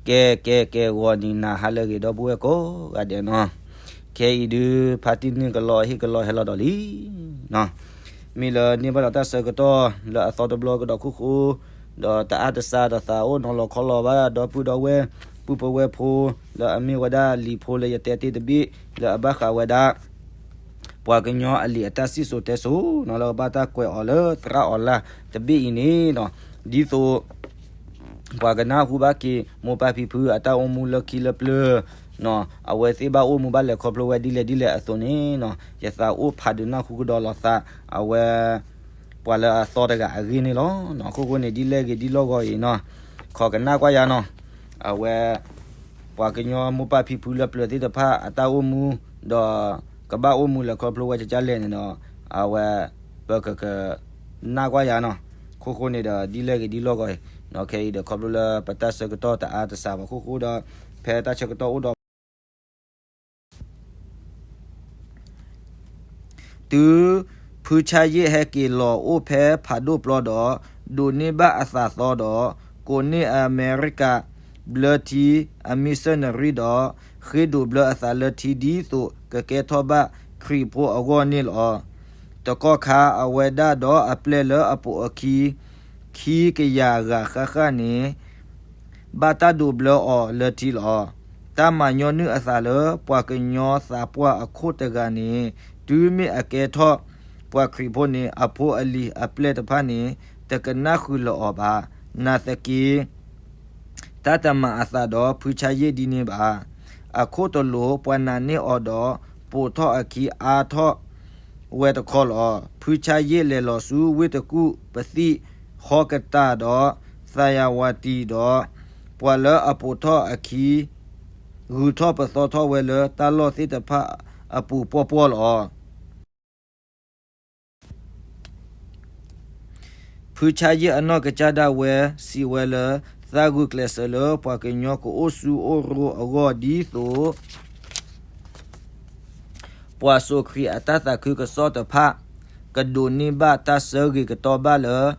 ကဲ ကဲ ကဲ ဂီၤနံၤနၤဟါလၢအဂ့ၤ ဒီပုၢ်ဝဲၢ်ကိးဂၤဒဲးနီၤ, ခဲအံၤဒုး ဖါတံၢ်နုၢ်ကလီအဟ့ၣ်ကလီဟဲလီၤဒီးလံနီၤ, မ့ၢ်လၢန့ၢ်ဘၣ်ဒီးတၢ်ဆၢကတီၢ်လၢအသီတဘျီကဒီးခိၣ်ဃိ, ဒီးတအါတစှၤဒီးသးအိၣ်နီၤလီၤခီလီၤဘၣ် ဒီပုၢ်ဒီဝဲၢ် ပုၢ်ဖိဝဲၢ်ဖိ လၢအမ့ၢ်ဝဲဒၣ်လံာ်ဖိလၢယတဲတ့ၢ်တဘ့ၣ် လၢအဘၣ်ဃးဝဲဒၣ် ပှၤကညီအလံာ်အတၢ်စံၣ်စိၤတဲစိၤနီၤ လၢကဘၣ်တၢ်ကွဲးအီၤလၢသရၣ်အီၤလၢ်တဘ့ၣ်အံၤန့ၣ်နီၤ, ဒ်သိး ပှၤကနၢ်ဟူဘၣ်က့ၤ မိၢ်ပၢ်ဖံဖုအတၢ်အိၣ်မူလၢခံလၢပျၢၤနီၤ, အဝဲသ့ၣ်ဘၣ်အိၣ်မူဘၣ်လဲၤခီဖျိဝဲဒ်လဲၣ်ဒ်လဲၣ်အသိးန့ၣ်နီၤ, ယသးအိၣ်ဖးဒုးနၢ်ဟူကဒီးလိာ်သး အဝဲ ပှၤလၢအသီတဂၤအဂ့ၢ်န့ၣ်လီၤ. အခိၣ်ဃိန့ၣ် ဒ်လဲၣ်ဂ့ၤဒ်လီၢ်ဂီၤအံၤနီၤ, ခိးကနၣ်ကွၢ်ယၤနီၤ, အဝဲ ပှၤကညီမိၢ်ပၢ်ဖံဖုလၢပျၢၤသ့ၣ်တဖၣ်အတၢ်အိၣ်မူ, ဒီးကဘၣ်အိၣ်မူလဲၤခီဖျိဝဲကကလဲၣ်န့ၣ်ဒီး အဝဲ ပကကနၣ်ကွၢ်ယၤနီၤ, ခိၣ်ဃိန့ၣ်ဒီး ဒ်လဲၣ်ဂ့ၤဒ်လီၢ်ဂီၤအံၤနီၤ, ခဲအံၤဒီးခီဖျိလၢပတၢ်ဆၢကတီၢ် တအါတစှၤဘၣ်ခိၣ်ဃိဒီး ဖဲတၢ်ဆၢကတီၢ်အိၣ်ဒီး တုၤ ဖုဆါယ့ၣ်ဟဲက့ၤလီၤအိၣ်ဖဲဖးဒိၣ်ပျီဒီး ဒိးန့ၢ်ဘၣ်အသးသီဒီး ကိးန့ၢ်အမဲရကၤ ဘျၢထံ အမံစၢနရံဒီး ဃ့ဒိးဘျၢအသးလၢထံ ဒ်သိးကကဲထီၣ်ဘၣ်ခရံာ်ဖိအဂီၢ်န့ၣ်လီၤ. တကီၢ်ခါအဝဲဒၣ်ဒီးအပျဲၢ်လၢအပိာ်အခံ ခံကယၤဂၤဃၣ်ဃၣ်န့ၣ် ဘၣ်တၢ်ဒိးဘျၢအီၤလၢထံလီၤ. တၢ်မၤညီနုၢ်အသးလၢပှၤကညီသးပှၢ်အခိၣ်တဂၤန့ၣ် တုၤမ့ၢ်အကဲထီၣ်ပှၤခရံာ်ဖိန့ၣ် အဖိအလံၤအပျဲၢ်တဖၣ်န့ၣ် တကနၣ်ဃုာ်လၢၤအီၤဘၣ်. နာ်သက့ တၢ်တမၤအသးဒီးဖုဆါယ့ၣ်ဒ်န့ၣ်ဘၣ်. အခိၣ်တလိာ်ပှၤနာ်န့ၢ်အီၤဒီး ပိာ်ထီၣ်အခံအါထီၣ်ဝဲတခီလီၤ. ဖုဆါယ့ၣ်လဲၤလီၤဆူဝ့ၢ်တကူၣ်ပသံၣ်ဃီကတၢၢ်ဒီး သးယၤဝၤတံၢ်ဒီး ပှၤလၢအပိာ်ထီၣ်အခံ ဂုၤထီၣ်ပသီထီၣ်ဝဲလၢတၢ်လီၢ်သ့ၣ်တဖၣ်အပူၤပှီၢ်ပှီၢ်လီၤ. ဖုဆါယ့ၣ်အနီၢ်ကစၢ်ဒၣ်ဝဲစံးဝဲလၢ သးဂုာ်ကျဲးစၢးလၢပှၤကညီကအိၣ်ဆူၣ်အိၣ်ရိအဂီၢ်ဒ်သိး ပှၤစိာ်ခရံာ်အတၢ်သးခုကစီၣ်တဖၣ် ကဒိးန့ၢ်ဘၣ်တၢ်ဆၢဂ့ၤကတီၢ်ဘၣ်လၢ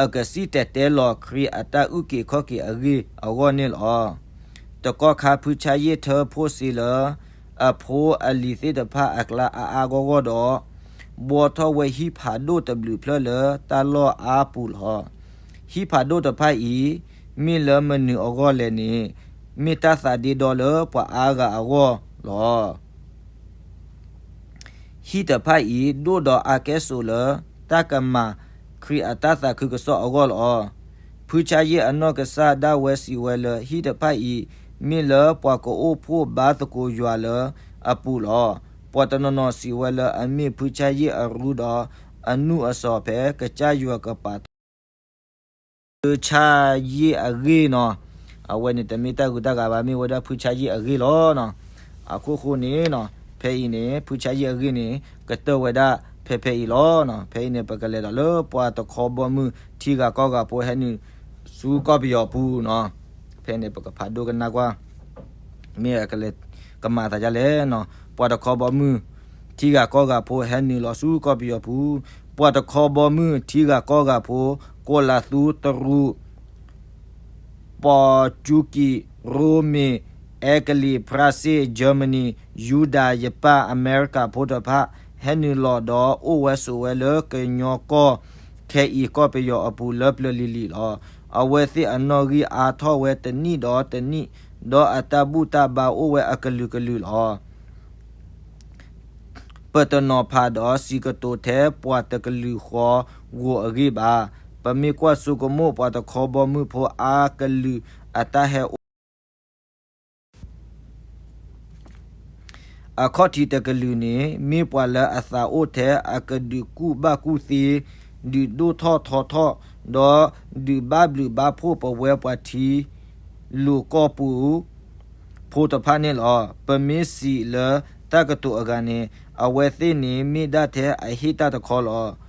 အကစံၣ်တဲၤတဲလီၤခရံာ်အတၢ်အုၣ်က့ၤခီၣ်က့ၤအဂ့ၢ်အဂီၢ်န့ၣ်လီၤ. တကီၢ်ခါဖုဆါယ့ၣ်ထၢဖှိၣ်စ့လၢ အဖိအလံၤသ့ၣ်တဖၣ်အကျါအါအါဂီၢ်ဂီၢ်ဒီး ဘှီထီၣ်ဝဲဟံၣ်ဖးဒိၣ်တဘျုးဖျၢၣ်လၢတၢ်လီၢ်အါပူၤလီၤ. ဟံၣ်ဖးဒိၣ်တဖၣ်အံၤ မ့ၢ်လၢမနုၤအဂီၢ်လဲၣ်န့ၣ် မ့ၢ်တၢ်သးဒ့ဒီလၢပှၤအါဂၤအဂီၢ်လီၤ. ဟံၣ်တဖၣ်အံၤ ဒိၣ်ဒီးအါကဲၣ်ဆိးလၢ တၢ်ကမၤခရံာ်အတၢ်သးခုကစီၣ်အဂီၢ်လီၤ. ဖုဆါယ့ၣ်အနီၢ်ကစၢ်ဒၣ်ဝဲစံးဝဲလၢ ဟံၣ်တဖၣ်အံၤ မ့ၢ်လၢပှၤကအိၣ်ဖှိၣ်ဘါသကိးယွၤလၢအပူၤလီၤ. ပှၤတနီၤနီၤစံးဝဲလၢအမ့ၢ်ဖုဆါယ့ၣ်အရူဒီး အနူၢ်အစီၤဖဲကစၢ်ယွၤကပာ်တီ ဖုဆါယ့ၣ်အဂ့ၢ်နီၤ, အဝဲန့ၣ်တမ့ၢ်တၢ်ဂုၤတၢ်ဂၤဘၣ် မ့ၢ်ဝဲဒၣ်ဖုဆါယ့ၣ်အဂ့ၢ်လီၤ. အခိၣ်ဃိန့ၣ်နီၤ, ဖဲအံၤန့ၣ် ဖုဆါယ့ၣ်အဂ့ၢ်န့ၣ် ကတၢၢ်ဝဲဒၣ်ဖဲဖဲအံၤလီၤ. ဖဲအံၤန့ၣ် ပကလဲၤဒီးလၢပှၤတခီဘီမုၢ်ထံဂၤကီၢ်ဂၤဖိဟဲနုာ်ဆူကီၢ်ပယီၤပူၤနီၤ, ဖဲန့ၣ်ပကဖးဒိကနၣ်ကွၢ် မ့ၢ်အကလဲၤကမၤသးဒ်လဲၣ်နီၤ, ပှၤတခီဘီမုၢ်ထံဂၤကီၢ်ဂၤဖိဟဲနုာ်လီၤဆူကီၢ်ပယီၤပူၤ, ပှၤတခီဘီမုၢ်ထံဂၤကီၢ်ဂၤဖိ, ကိးလးသူတရူး, ပီၣ်ကၠူကံး, ရိမ့ၤ, အဲကလံး, ဖရၣ်စ့ၣ်, ကၠၢမနံၤ, ယူဒၤ, ယပၣ်, အမဲရကၤဖိတဖၣ် ဟဲနုာ်လီၤဒီးအိၣ်ဝဲဆိးဝဲလၢကညီကီၢ်ခဲအံၤကီၢ်ပယီၤအပူၤလၢပျၢၤလံၤလံၤလီၤ. အဝဲသ့ၣ်အနီၣ်ဂံၢ်အါထီၣ်ဝဲတနံၣ်ဒီးတနံၣ်, ဒီးအတၢ်ဘူၣ်တၢ်ဘါအိၣ်ဝဲအကလုာ်ကလုာ်လီၤ. ပတနီၤဖးဒီးစံးကတိၤထဲပှၤတကလုာ်ဃီဂီၤအဂ့ၢ်ဘၣ်. ပမ့ၢ်ကွၢ်ဆိကမိၣ်ပှၤတခီဘီမုၢ်ဖိအါကလုာ်အတၢ်ဟဲအိၣ် အခီၣ်ထံးတကလုာ်န့ၣ် မ့ၢ်ပှၤလၢအသးအိၣ်ထဲအကဒုးကူၣ်ဘၣ်ကူၣ်သ့, ဒုးဒိၣ်ထီၣ်ထီထီၣ်, ဒီးဒုးဘၣ်ဘျုးဘၣ်ဖှိၣ်ပဝဲပှၤထံလူၤကီၢ်ပူၤ ဖိတဖၣ်န့ၣ်လီၤ. ပမ့ၢ်စံးလၢတၢ်ကတိၤအဂၤန့ၣ်, အဝဲသ့ၣ်န့ၣ်မ့ၢ်ဒၣ်ထဲအဟ့ၣ်တၢ်တခီလီၤ.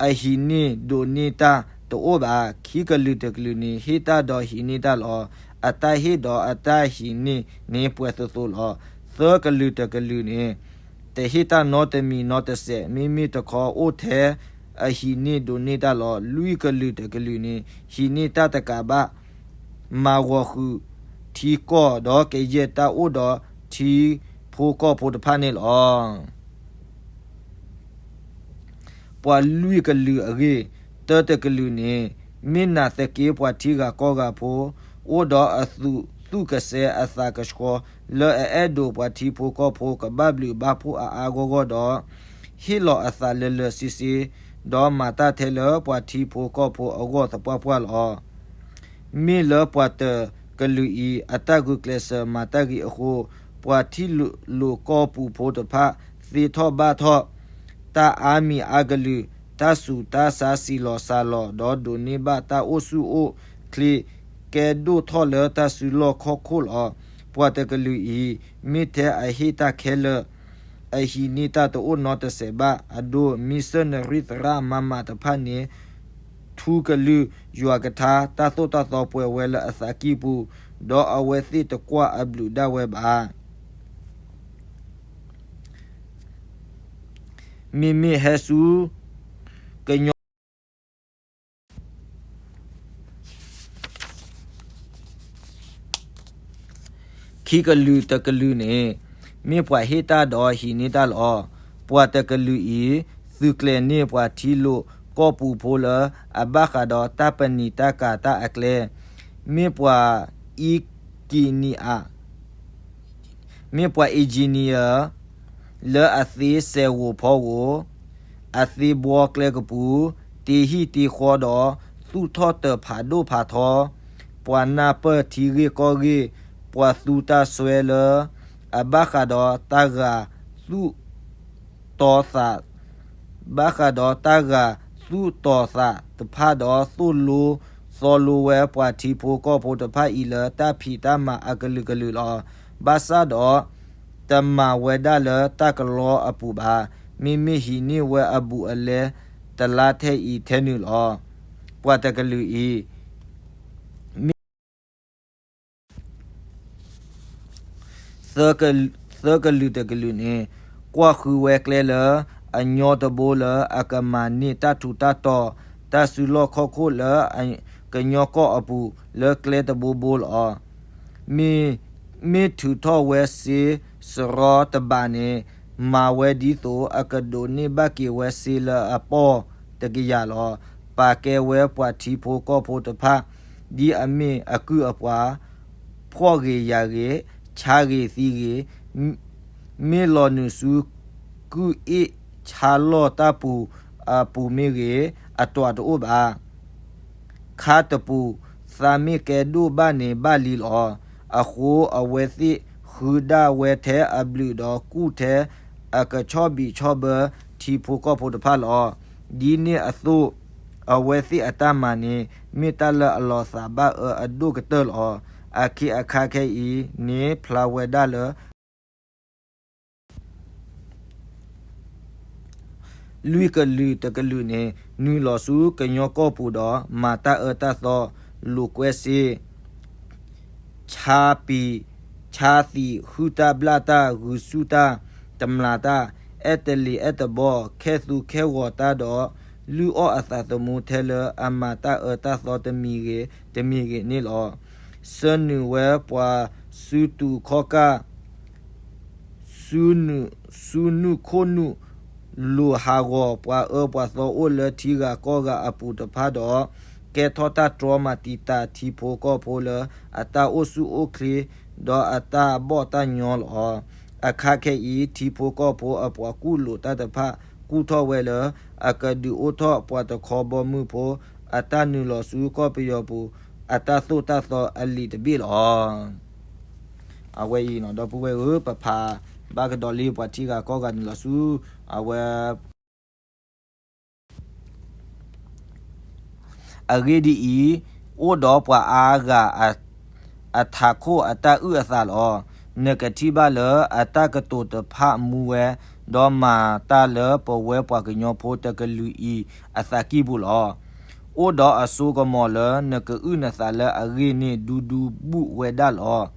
အဟံးန့ၢ်ဒိးန့ၢ်တၢ်တအိၣ်ဘၣ်. ခံကလုာ်တကလုာ်န့ၣ် ဟ့ၣ်တၢ်ဒီးဟံးန့ၢ်တၢ်လီၤ. အတၢ်ဟ့ၣ်ဒီးအတၢ်ဟံးန့ၢ်န့ၣ်ပှဲၤသိးသိးလီၤ. သၢကလုာ်တကလုာ်န့ၣ် တဟ့ၣ်တၢ်နီတမံၤနီတစဲး, မ့မ့ၢ်တခီအိၣ်ထဲအဟံးန့ၢ်ဒိးန့ၢ်တၢ်လီၤ. လွံၢ်ကလုာ်တကလုာ်န့ၣ် ဟံးန့ၢ်တၢ်တကးဘၣ် မၤဂီၤဃုာ်ထံကီၢ်ဒီးကယဲၢ်တၢ်အိၣ်ဒီးထံဖိကီၢ်ဖိတဖၣ်န့ၣ်လီၤ. ပှၤလွံၢ်ကလုာ်အဂ့ၢ်, တၢတကလုာ်န့ၣ် မ့ၢ်နာ်သက့ပှၤထံဂၤကီၢ်ဂၤဖိ အိၣ်ဒီးအသူၣ်ကစဲအသးကဆှီ လၢအအဲၣ်ဒိးပှၤထံဖိကီၢ်ဖိကဘၣ်ဘျုးဘၣ်ဖှိၣ်အါအါဂီၢ်ဂီၢ်ဒီး ဟ့ၣ်လီၤအသးလၢလၢဆ့ဆ့, ဒီးမၤတၢ်ထဲလၢပှၤထံဖိကီၢ်ဖိအဂီၢ်သပှၢ်ပှၢ်လီၤ. မ့ၢ်လၢပှၤတကလုာ်အံၤ အတၢ်ဂုာ်ကျဲးစၢးမၤတၢ်ဂ့ၤအဃိ, ပှၤထံလိာ်ကီၢ်ပူၤဖိတဖၣ် သ့ထီၣ်ဘၣ်ထီၣ် တၢ်အါမံၤအါကလုာ်, တၢ်ဆူးတၢ်ဆါစံၣ်လီၤစၢ်လီၤ ဒီးဒိးန့ၢ်ဘၣ်တၢ်အိၣ်ဆူၣ်အိၣ်ချ့ ကဲဒိၣ်ထီၣ်လၢတၢ်စုလီၢ်ခီၣ်ခိၣ်လီၤ. ပှၤတကလုာ်အံၤ မ့ၢ်ထဲအဟ့ၣ်တၢ်ခဲလၢာ် အဟံးန့ၢ်တၢ်တအိၣ်နီတစဲးဘၣ်. အဒိ မံစၢနရံၣ်သရၣ်မၤမးတဖၣ်န့ၣ် ထူကလုၢ်ယွၤကထါ တၢ်သိၣ်တၢ်သီပှဲၤဝဲလၢအသးကံၢ်ပူၤ, ဒီးအဝဲသ့ၣ်တကွၢ်အဘျုးဒၣ်ဝဲဘၣ်. မ့မ့ၢ်ဟဲဆူ ကညီ ခံကလုာ်တကလုာ်န့ၣ် မ့ၢ်ပှၤဟ့ၣ်တၢ်ဒီးဟံးန့ၢ်တၢ်လီၤ. ပှၤတကလုာ်အံၤ သုးကျဲၤန့ၢ်ပှၤထံလိာ်ကီၢ်ပူၤဖိလၢ အဘၣ်ဃးဒီးတၢ်ပနံာ်တၢ်ကၤတၢ်အကျဲ, မ့ၢ်ပှၤအံကံနံအၤ မ့ၢ်ပှၤ engineer လၢအသ့စဲးဂိၤဖီဂိၤ, အသ့ဘှီကျဲကပူၤ, တ့ဟံၣ်တ့ဃီဒီး သူၣ်ထီၣ်တၢၤဖးဒိၣ်ဖးထီ, ပှၤနၢ်ပၢၢ်ထံဂ့ၢ်ကီၢ်ဂ့ၢ်, ပှၤသူတၢ်စွဲလၢ အဘၣ်ဃးဒီးတၢ်ဂာ်သူၣ်တီသး ဘၣ်ဃးဒီးတၢ်ဂာ်သူၣ်တီသးတဖၣ်ဒီး သိၣ်လိသီလိဝဲပှၤထံဖိကီၢ်ဖိတဖၣ်အံၤလၢတၢ်ဖံးတၢ်မၤအကလုာ်ကလုာ်လီၤ. ဘၣ်ဆၣ်ဒီး တမၤဝဲဒၣ်လၢတၢ်ကလီအပူၤဘၣ်. မ့မ့ၢ်ဟံးန့ၢ်ဝဲအဘူးအလဲ တလါထဲအံၤထဲနုာ်လီၤ. ပှၤတကလုာ်အံၤ မ့ၢ် သၢကလုာ်တကလုာ်န့ၣ် ကွၢ်ဃုာ်ဝဲကျဲလၢ အညီတဘိလၢအကမၤန့ၢ်တၢ်ထူးတၢ်တီၤ တၢ်စုလီၢ်ခီၣ်ခိၣ်လၢ ကညီကီၢ်အပူၤ လၢကျဲတဘိဘိလီၤ. မ့ၢ် မ့ၢ်ထုးထီၣ်ဝဲစ့စရီတဘးန့ၣ် မၤဝဲဒ်သိး အကဒိးန့ၢ်ဘၣ်က့ၤဝဲစ့လၢအပီၢ်တကယၤလီၤ. ပာ်ကဲဝဲပှၤထံဖိကီၢ်ဖိတဖၣ် ဒ်အမ့ၢ်အကုၢ်အပှၤ ဖှီၣ်ဂ့ၤယာ်ဂ့ၤ, ဆါဂ့ၤသံဂ့ၤ, မ့ၢ်လီၤနုာ်ဆူကုၢ်အ့ၣ်ဆါလီၢ်တၢ်ပူၤအပူၤမ့ၢ်ဂ့ၤ, အတံာ်တအိၣ်ဘၣ်. ခါတပူၤ သးမ့ၢ်ကဲဒိၣ်ဘၣ်န့ၣ်ဘၣ်လံလီၤ. အဃိအဝဲသ့ၣ်ဃုဒၣ်ဝဲထဲအဘျုးဒီးကူၣ်ထဲအကဆီၣ်ဘံးဆီၣ်ဘၢထံဖိကီၢ်ဖိတဖၣ်လီၤ. ဒ်န့ၣ်အသိး အဝဲသ့ၣ်အတၢ်မၤန့ၣ် မ့ၢ်တၢ်လၢအလီၤသးဘၣ်အၢအဒိၣ်ကတၢၢ်လီၤ. အခ့အခါခဲအံၤန့ၣ် ဖျါဝဲဒၣ်လၢ လွံၢ်ကလုာ်တကလုာ်န့ၣ် နုာ်လီၤဆူကညီကီၢ်ပူၤဒီး မၤတၢ်အၢတၢ်သီ လိာ်ကွဲစ့, ဆါပံၤ, ဆါသံး, ဟုၣ်တၢ်ဘျၣ်တၢ်, ဂုာ်ဆူၣ်တၢ်, တမျာ်တၢ်, အဲၣ်တလ့ၤအဲၣ်တဘီ, ခဲသူခဲဂီၤတၢ်ဒီး လုၢ်အီၣ်အသးသမူထဲလၢအမၤတၢ်အၢတၢ်သီတမံၤဂ့ၤ တမံၤဂ့ၤန့ၣ်လီၤ. ဆှၢနုာ်ဝဲပှၤစုတူာ်ခီၣ်ကၢ် ဆူနုာ်ခိၣ်နုာ် လိၤဟးဂီၤပှၤအၢပှၤသီအိၣ်လၢထံဂၤကီၢ်ဂၤအပူၤတဖၣ်ဒီး ကဲထီၣ်တၢ်တြီမၤတံာ်တာ်ထံဖိကီၢ်ဖိလၢအတၢ်အိၣ်ဆူၣ်အိၣ်ချ့ ဒီးအတၢ်ဘီၣ်တၢ်ညီလီၤ. အခါခဲအံၤ ထံဖိကီၢ်ဖိအပှၤကူၣ်လိာ်တၢ်တဖၣ် ကူၣ်ထီၣ်ဝဲလၢ အကဒုးအိၣ်ထီၣ်ပှၤတခီဘီမုၢ်ဖိ အတၢ်နုာ်လီၤဆူကီၢ်ပယီၤပူၤ အတၢ်သိၣ်တၢ်သီအလံာ်တဘ့ၣ်လီၤ. အဝဲအံၤနီၤ ဒီပုၢ်ဝဲၢ်ဧၢ ပဖးဘၣ်ကဒီးလံ ပှၤထံဂၤကီၢ်ဂၤနုာ်လီၤဆူ အဝဲ အဂ့ၢ်ဒ်အံၤ, အိၣ်ဒီးပှၤအါဂၤအထးခိၣ်အတၢ်အုၣ်အသးလီၤ. နကထံၣ်ဘၣ်လၢအတၢ်ကတိၤတဖၣ်မူဝဲ, ဒီးမၤတၢ်လၢပဝဲပှၤကညီဖိတကလုာ်အံၤအသးကံၢ်ပူၤလီၤ. အိၣ်ဒီးအစိကမီၤလၢနကအုၣ်နသးလၢအဂ့ၢ်န့ၣ် ဒူဒူဘူးဝဲဒၣ်လီၤ. လံာ်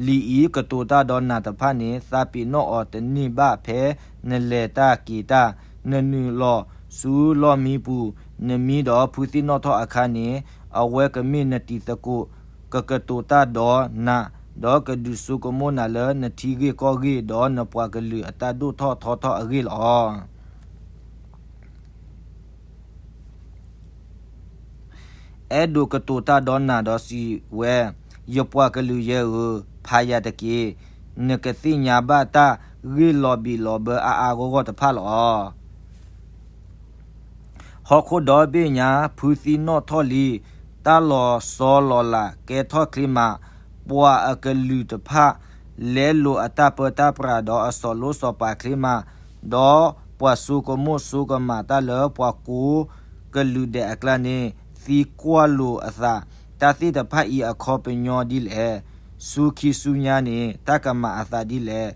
အံၤကတိၤတၢ်ဒီးနၤတဖၣ်န့ၣ် သးပ့ၤနီၣ်အီၤတန့ၢ်ဘၣ်ဖဲနလဲၤတၢ်က့ၤတၢ်, နနုာ်လီၤဆူလီၢ်မံပူၤ, နမံဒီးဖုသံၣ်နီၣ်ထီၣ်အခါန့ၣ်, အဝဲကမ့ၢ်နတံၤသကိး ကကတိၤတၢ်ဒီးနၤ, ဒီးကဒုးဆိကမိၣ်နၤလၢနထံဂ့ၢ်ကီၢ်ဂ့ၢ်, ဒီးနပှၤကလုာ်အတၢ်ဒိၣ်ထီၣ်ထီထီၣ်အဂ့ၢ်လီၤ. အဲၣ်ဒိးကတိၤတၢ်ဒီးနၤဒီးစံးဝဲ, ယပှၤကလုာ်ယဲဧၢ, ဖးယၤတက့ၢ်. နကသ့ၣ်ညါဘၣ်တၢ်ဂ့ၢ်လီၤဘံးလီၤဘၢအါအါဂီၢ်ဂီၢ်တဖၣ်လီၤ. ဟီၣ်ခိၣ်ဒီဘ့ၣ်ညါ ဖုသံနီၣ်ထီၣ်လံ, တၢ်လီၤဆီလီၤလးကဲထီၣ်ချ့မး, ပှၤအကလုာ်တဖၣ် လဲလိာ်အတၢ်ပၢတၢ်ပြးဒီးအစီၤလိၣ်စီၤပၤချ့မး, ဒီးပှၤဆိကမိၣ်ဆိကမးတၢ်လၢပှၤကိးကလုာ်ဒဲးအကျါန့ၣ် သံကွၢ်လိာ်အသး, တၢ်သ့ၣ်တဖၣ်အံၤအခီပညီဒ်လဲၣ်. ဆူခံဆူညါန့ၣ် တၢ်ကမၤအသးဒ်လဲၣ်.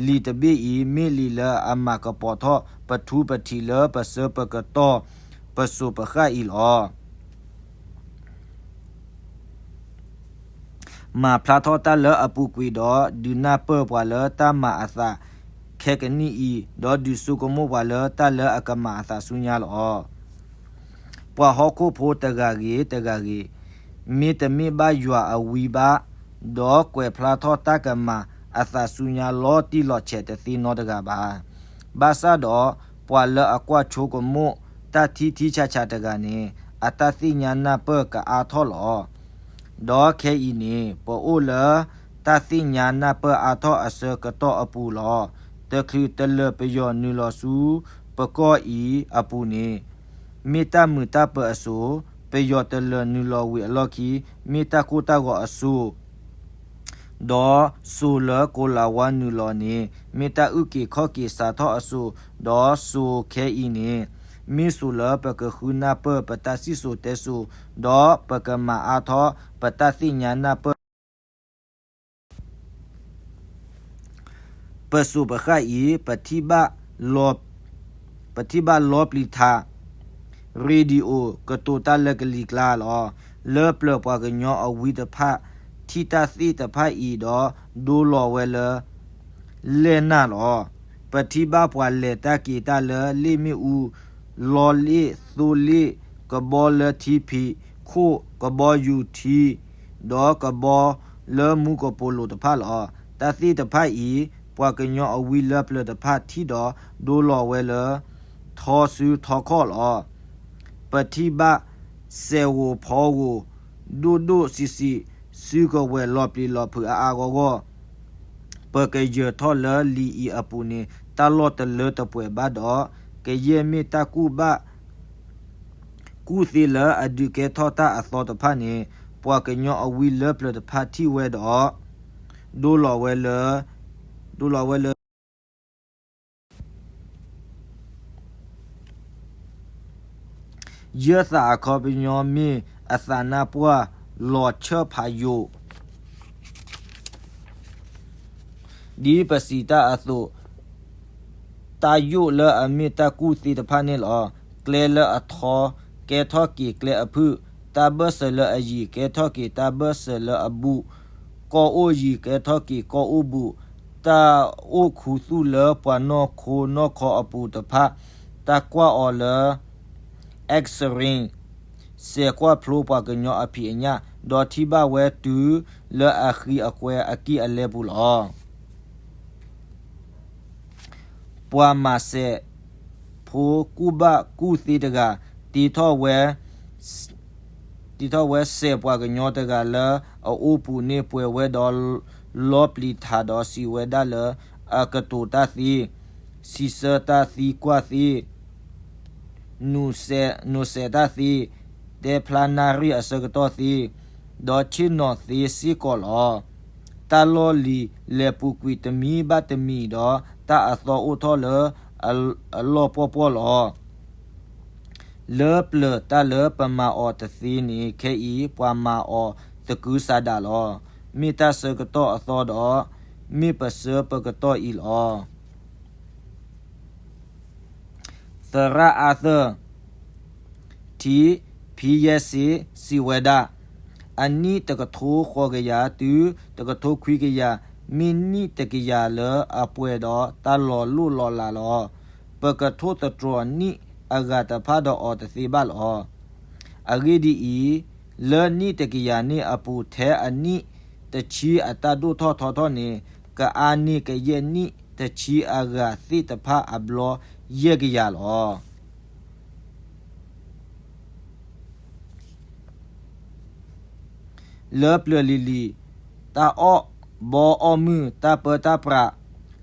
လံာ်တဘ့ၣ်အံၤ မ့ၢ်လံာ်လၢအမၤကပီၤထီၣ်ပထူပထံးလၢပဆၢပကတီၢ်ပစိၤပဃၣ်အံၤလီၤ. မၤဖျါထီၣ်တၢ်လၢအပူၤကွံာ်ဒီး ဒုးနၢ်ပၢၢ်ပှၤလၢတၢ်မၤအသးခဲကနံၣ်အံၤ, ဒီးဒုးဆိကမိၣ်ပှၤလၢတၢ်လၢအကမၤအသးဆူညါလီၤ. ပှၤဟီၣ်ခိၣ်ဖိတဂၤဂ့ၤတဂၤဂ့ၤ, မ့တမ့ၢ်ဘၣ်ယွၤအဝံဘၣ်, ဒီးကွဲးဖျါထီၣ်တၢ်ကမၤအသးဆူညါလီၤတံၢ်လီၤဆဲးတသ့နီတဂၤဘၣ်. ဘၣ်ဆၣ်ဒီး ပှၤလၢအကွၢ်ဆိကမိၣ်တၢ်ထံထံဆးဆးတဂၤန့ၣ် အတၢ်သ့ၣ်ညါနၢ်ပၢၢ်ကအါထီၣ်လီၤ. ဒီးခဲအံၤန့ၣ် ပအိၣ်လၢတၢ်သ့ၣ်ညါနၢ်ပၢၢ်အါထီၣ်အဆၢကတီၢ်အပူၤလီၤ. တချုးတလၢာ်ပယီၤနုာ်လီၤဆူပကီၢ်အံၤအပူၤန့ၣ် မ့ၢ်တၢ်မုာ်တၢ်ပၢၤအစိၤ, ပယီၤတလၢာ်နုာ်လီၤဝံၤအလီၢ်ခံ မ့ၢ်တၢ်ကိၢ်တၢ်ဂီၤအစိၤ, ဒီးစိၤလၢကိၤလၤဝါနုာ်လီၤန့ၣ် မ့ၢ်တၢ်အုၣ်က့ၤခီၣ်က့ၤစးထီၣ်အစိၤ, ဒီးစိၤခဲအံၤန့ၣ် မ့ၢ်စိၤလၢပကဃုနၢ်ပၢၢ်ပတၢ်စံၣ်စိၤတဲစိၤ, ဒီးပကမၤအါထီၣ်ပတၢ်သ့ၣ်ညါနၢ်ပၢၢ် ပစိၤပဃၣ်အံၤ ပထံၣ်ဘၣ်လီပျံၤထး ရေဒီယိၤ ကတိၤတၢ်လၢကလံၤကျါလီၤ. လၢပျၢၤပှၤကညီအဝံတဖၣ် ထံၣ်တၢ်သ့ၣ်တဖၣ်အံၤဒီး ဒိလီၤဝဲလၢ လဲၢ်နၢ်လီၤ. ပထံၣ်ဘၣ်ပှၤလဲၤတၢ်က့ၤတၢ်လၢလ့ၣ်မ့ၣ်အူ, လီလ့ၣ်, သိလ့ၣ်, ကဘီလၢထံဖံးခိၣ်, ကဘီယူၤထံ, ဒီးကဘီလၢမူကပိာ်လိၤတဖၣ်လီၤ. တၢ်သ့ၣ်တဖၣ်အံၤ ပှၤကညီအဝံလၢပျၢၤတဖၣ်ထံၣ်ဒီး ဒိလီၤဝဲလၢ ထီဆူထီခီၣ်လီၤ. ပထံၣ်ဘၣ်စဲးဂိၤဖီဂိၤ ဒိၣ်ဒိၣ်ဆံးဆံး စုကဝဲၤလီၤပျံၤလီၤဖုးအါအါဂီၢ်ဂီၢ်. ပကယၢၤထီၣ်လၢလံာ်အံၤအပူၤန့ၣ် တၢ်လီၢ်တလၢတပှဲၤဘၣ်ဒီး ကယဲၢ်မ့ၢ်တၢ်ကူၣ်ဘၣ် ကူၣ်သ့လၢအဒုးကဲထီၣ်တၢ်အသီတဖၣ်န့ၣ် ပှၤကညီအဝံလၢပျၢၤတဖၣ်ထံၣ်ဝဲဒီး ဒိလီၤဝဲလၢ ဒိလီၤဝဲလၢ ယဲၢ်သးအခီပညီမ့ၢ်အသးနါပှၢ်လီၤဆၢဖးယိာ် ဒ်ပစံးတၢ်အသိး, တၢ်ယိာ်လၢအမ့ၢ်တၢ်ကူၣ်သ့တဖၣ်န့ၣ်လီၤ. ကျဲလၢအထီ ကဲထီၣ်က့ၤကျဲအဖုၣ်, တၢ်ဘၢၣ်စၢၤလၢအယံၤ ကဲထီၣ်က့ၤတၢ်ဘၢၣ်စၢၤလၢအဘူး, ကီၢ်အိၣ်ယံၤ ကဲထီၣ်က့ၤကီၢ်အိၣ်ဘူး, တၢ်အိၣ်ခူသူၣ်လၢပှၤနီၢ်ခိနီၢ်ခီအပူၤတဖၣ် တၢ်ကွၢ်အီၤလၢ X-ray စဲးကွၢ်ဖျိပှၤကညီအဖံးအညၣ်, ဒီးထံၣ်ဘၣ်ဝဲတုၤလၢအဃံအကွဲအကံၢ်အလဲပူၤလီၤ. ပှၤမၤစဲးဖိကူၣ်ဘၣ်ကူၣ်သ့တဂၤ တ့ထီၣ်ဝဲ တ့ထီၣ်ဝဲစဲးပှၤကညီတဂၤလၢအအိၣ်ပူၤန့ၣ် ပှဲၤဝဲဒီးလီပျံၤထးဒီးစံးဝဲဒၣ်လၢ အကတိၤတၢ်သ့, စံးဆၢတၢ်သံကွၢ်သ့ နုာ်စဲးတၢ်သ့, တဲဖျါနၣ်ရံၣ်အဆၢကတီၢ်သ့, ဒီးဆ့ၣ်နီၤသ့စ့ၢ်ကီးလီၤ. တၢ်လီၢ်လံၤလဲၤပူၤကွံာ်တမံၤဘၣ်တမံၤဒီး တၢ်အသီအိၣ်ထီၣ်လၢအလီၢ်ပှီၢ်ပှီၢ်လီၤ. လၢပျၢၤတၢ်လၢပမၤအီၤတသ့န့ၣ် ခဲအံၤ ပှၤမၤအီၤသကုၤဆးဒးလီၤ. မ့ၢ်တၢ်ဆၢကတီၢ်အသီဒီး မ့ၢ်ပဆၢပကတီၢ်အံၤလီၤ. သရၣ်အါသၢၣ် ထံ ဖံယဲၢ်စ့ စံးဝဲဒၣ်, အနံၣ်တကထိဃိးကယၤတုၤတကထိခွံကယၤ မ့ၢ်နံၣ်တကယၤလၢအပှဲၤဒီးတၢ်လီၤလိၢ်လီၤလးလီၤ. ပကထိၣ်သတြီၤနံၣ်အဂၤတဖၣ်ဒီးအီၤတသ့ဘၣ်လီၤ. အဂ့ၢ်ဒ်အံၤ, လၢနံၣ်တကယၤန့ၣ်အပူၤ ထဲအနံၣ်တဆံအတၢ်ဒိၣ်ထီၣ်ထီထီၣ်န့ၣ် ကအါန့ၢ်ကယဲၢ်နံၣ်တဆံအဂၤသ့ၣ်တဖၣ်အဘျီယဲၢ်ကယၤလီၤ. လၢပျၢၤလံၤလံၤ တၢ်အီၣ်ဘီအီၣ်မုၢ် တၢ်ပၢတၢ်ပြး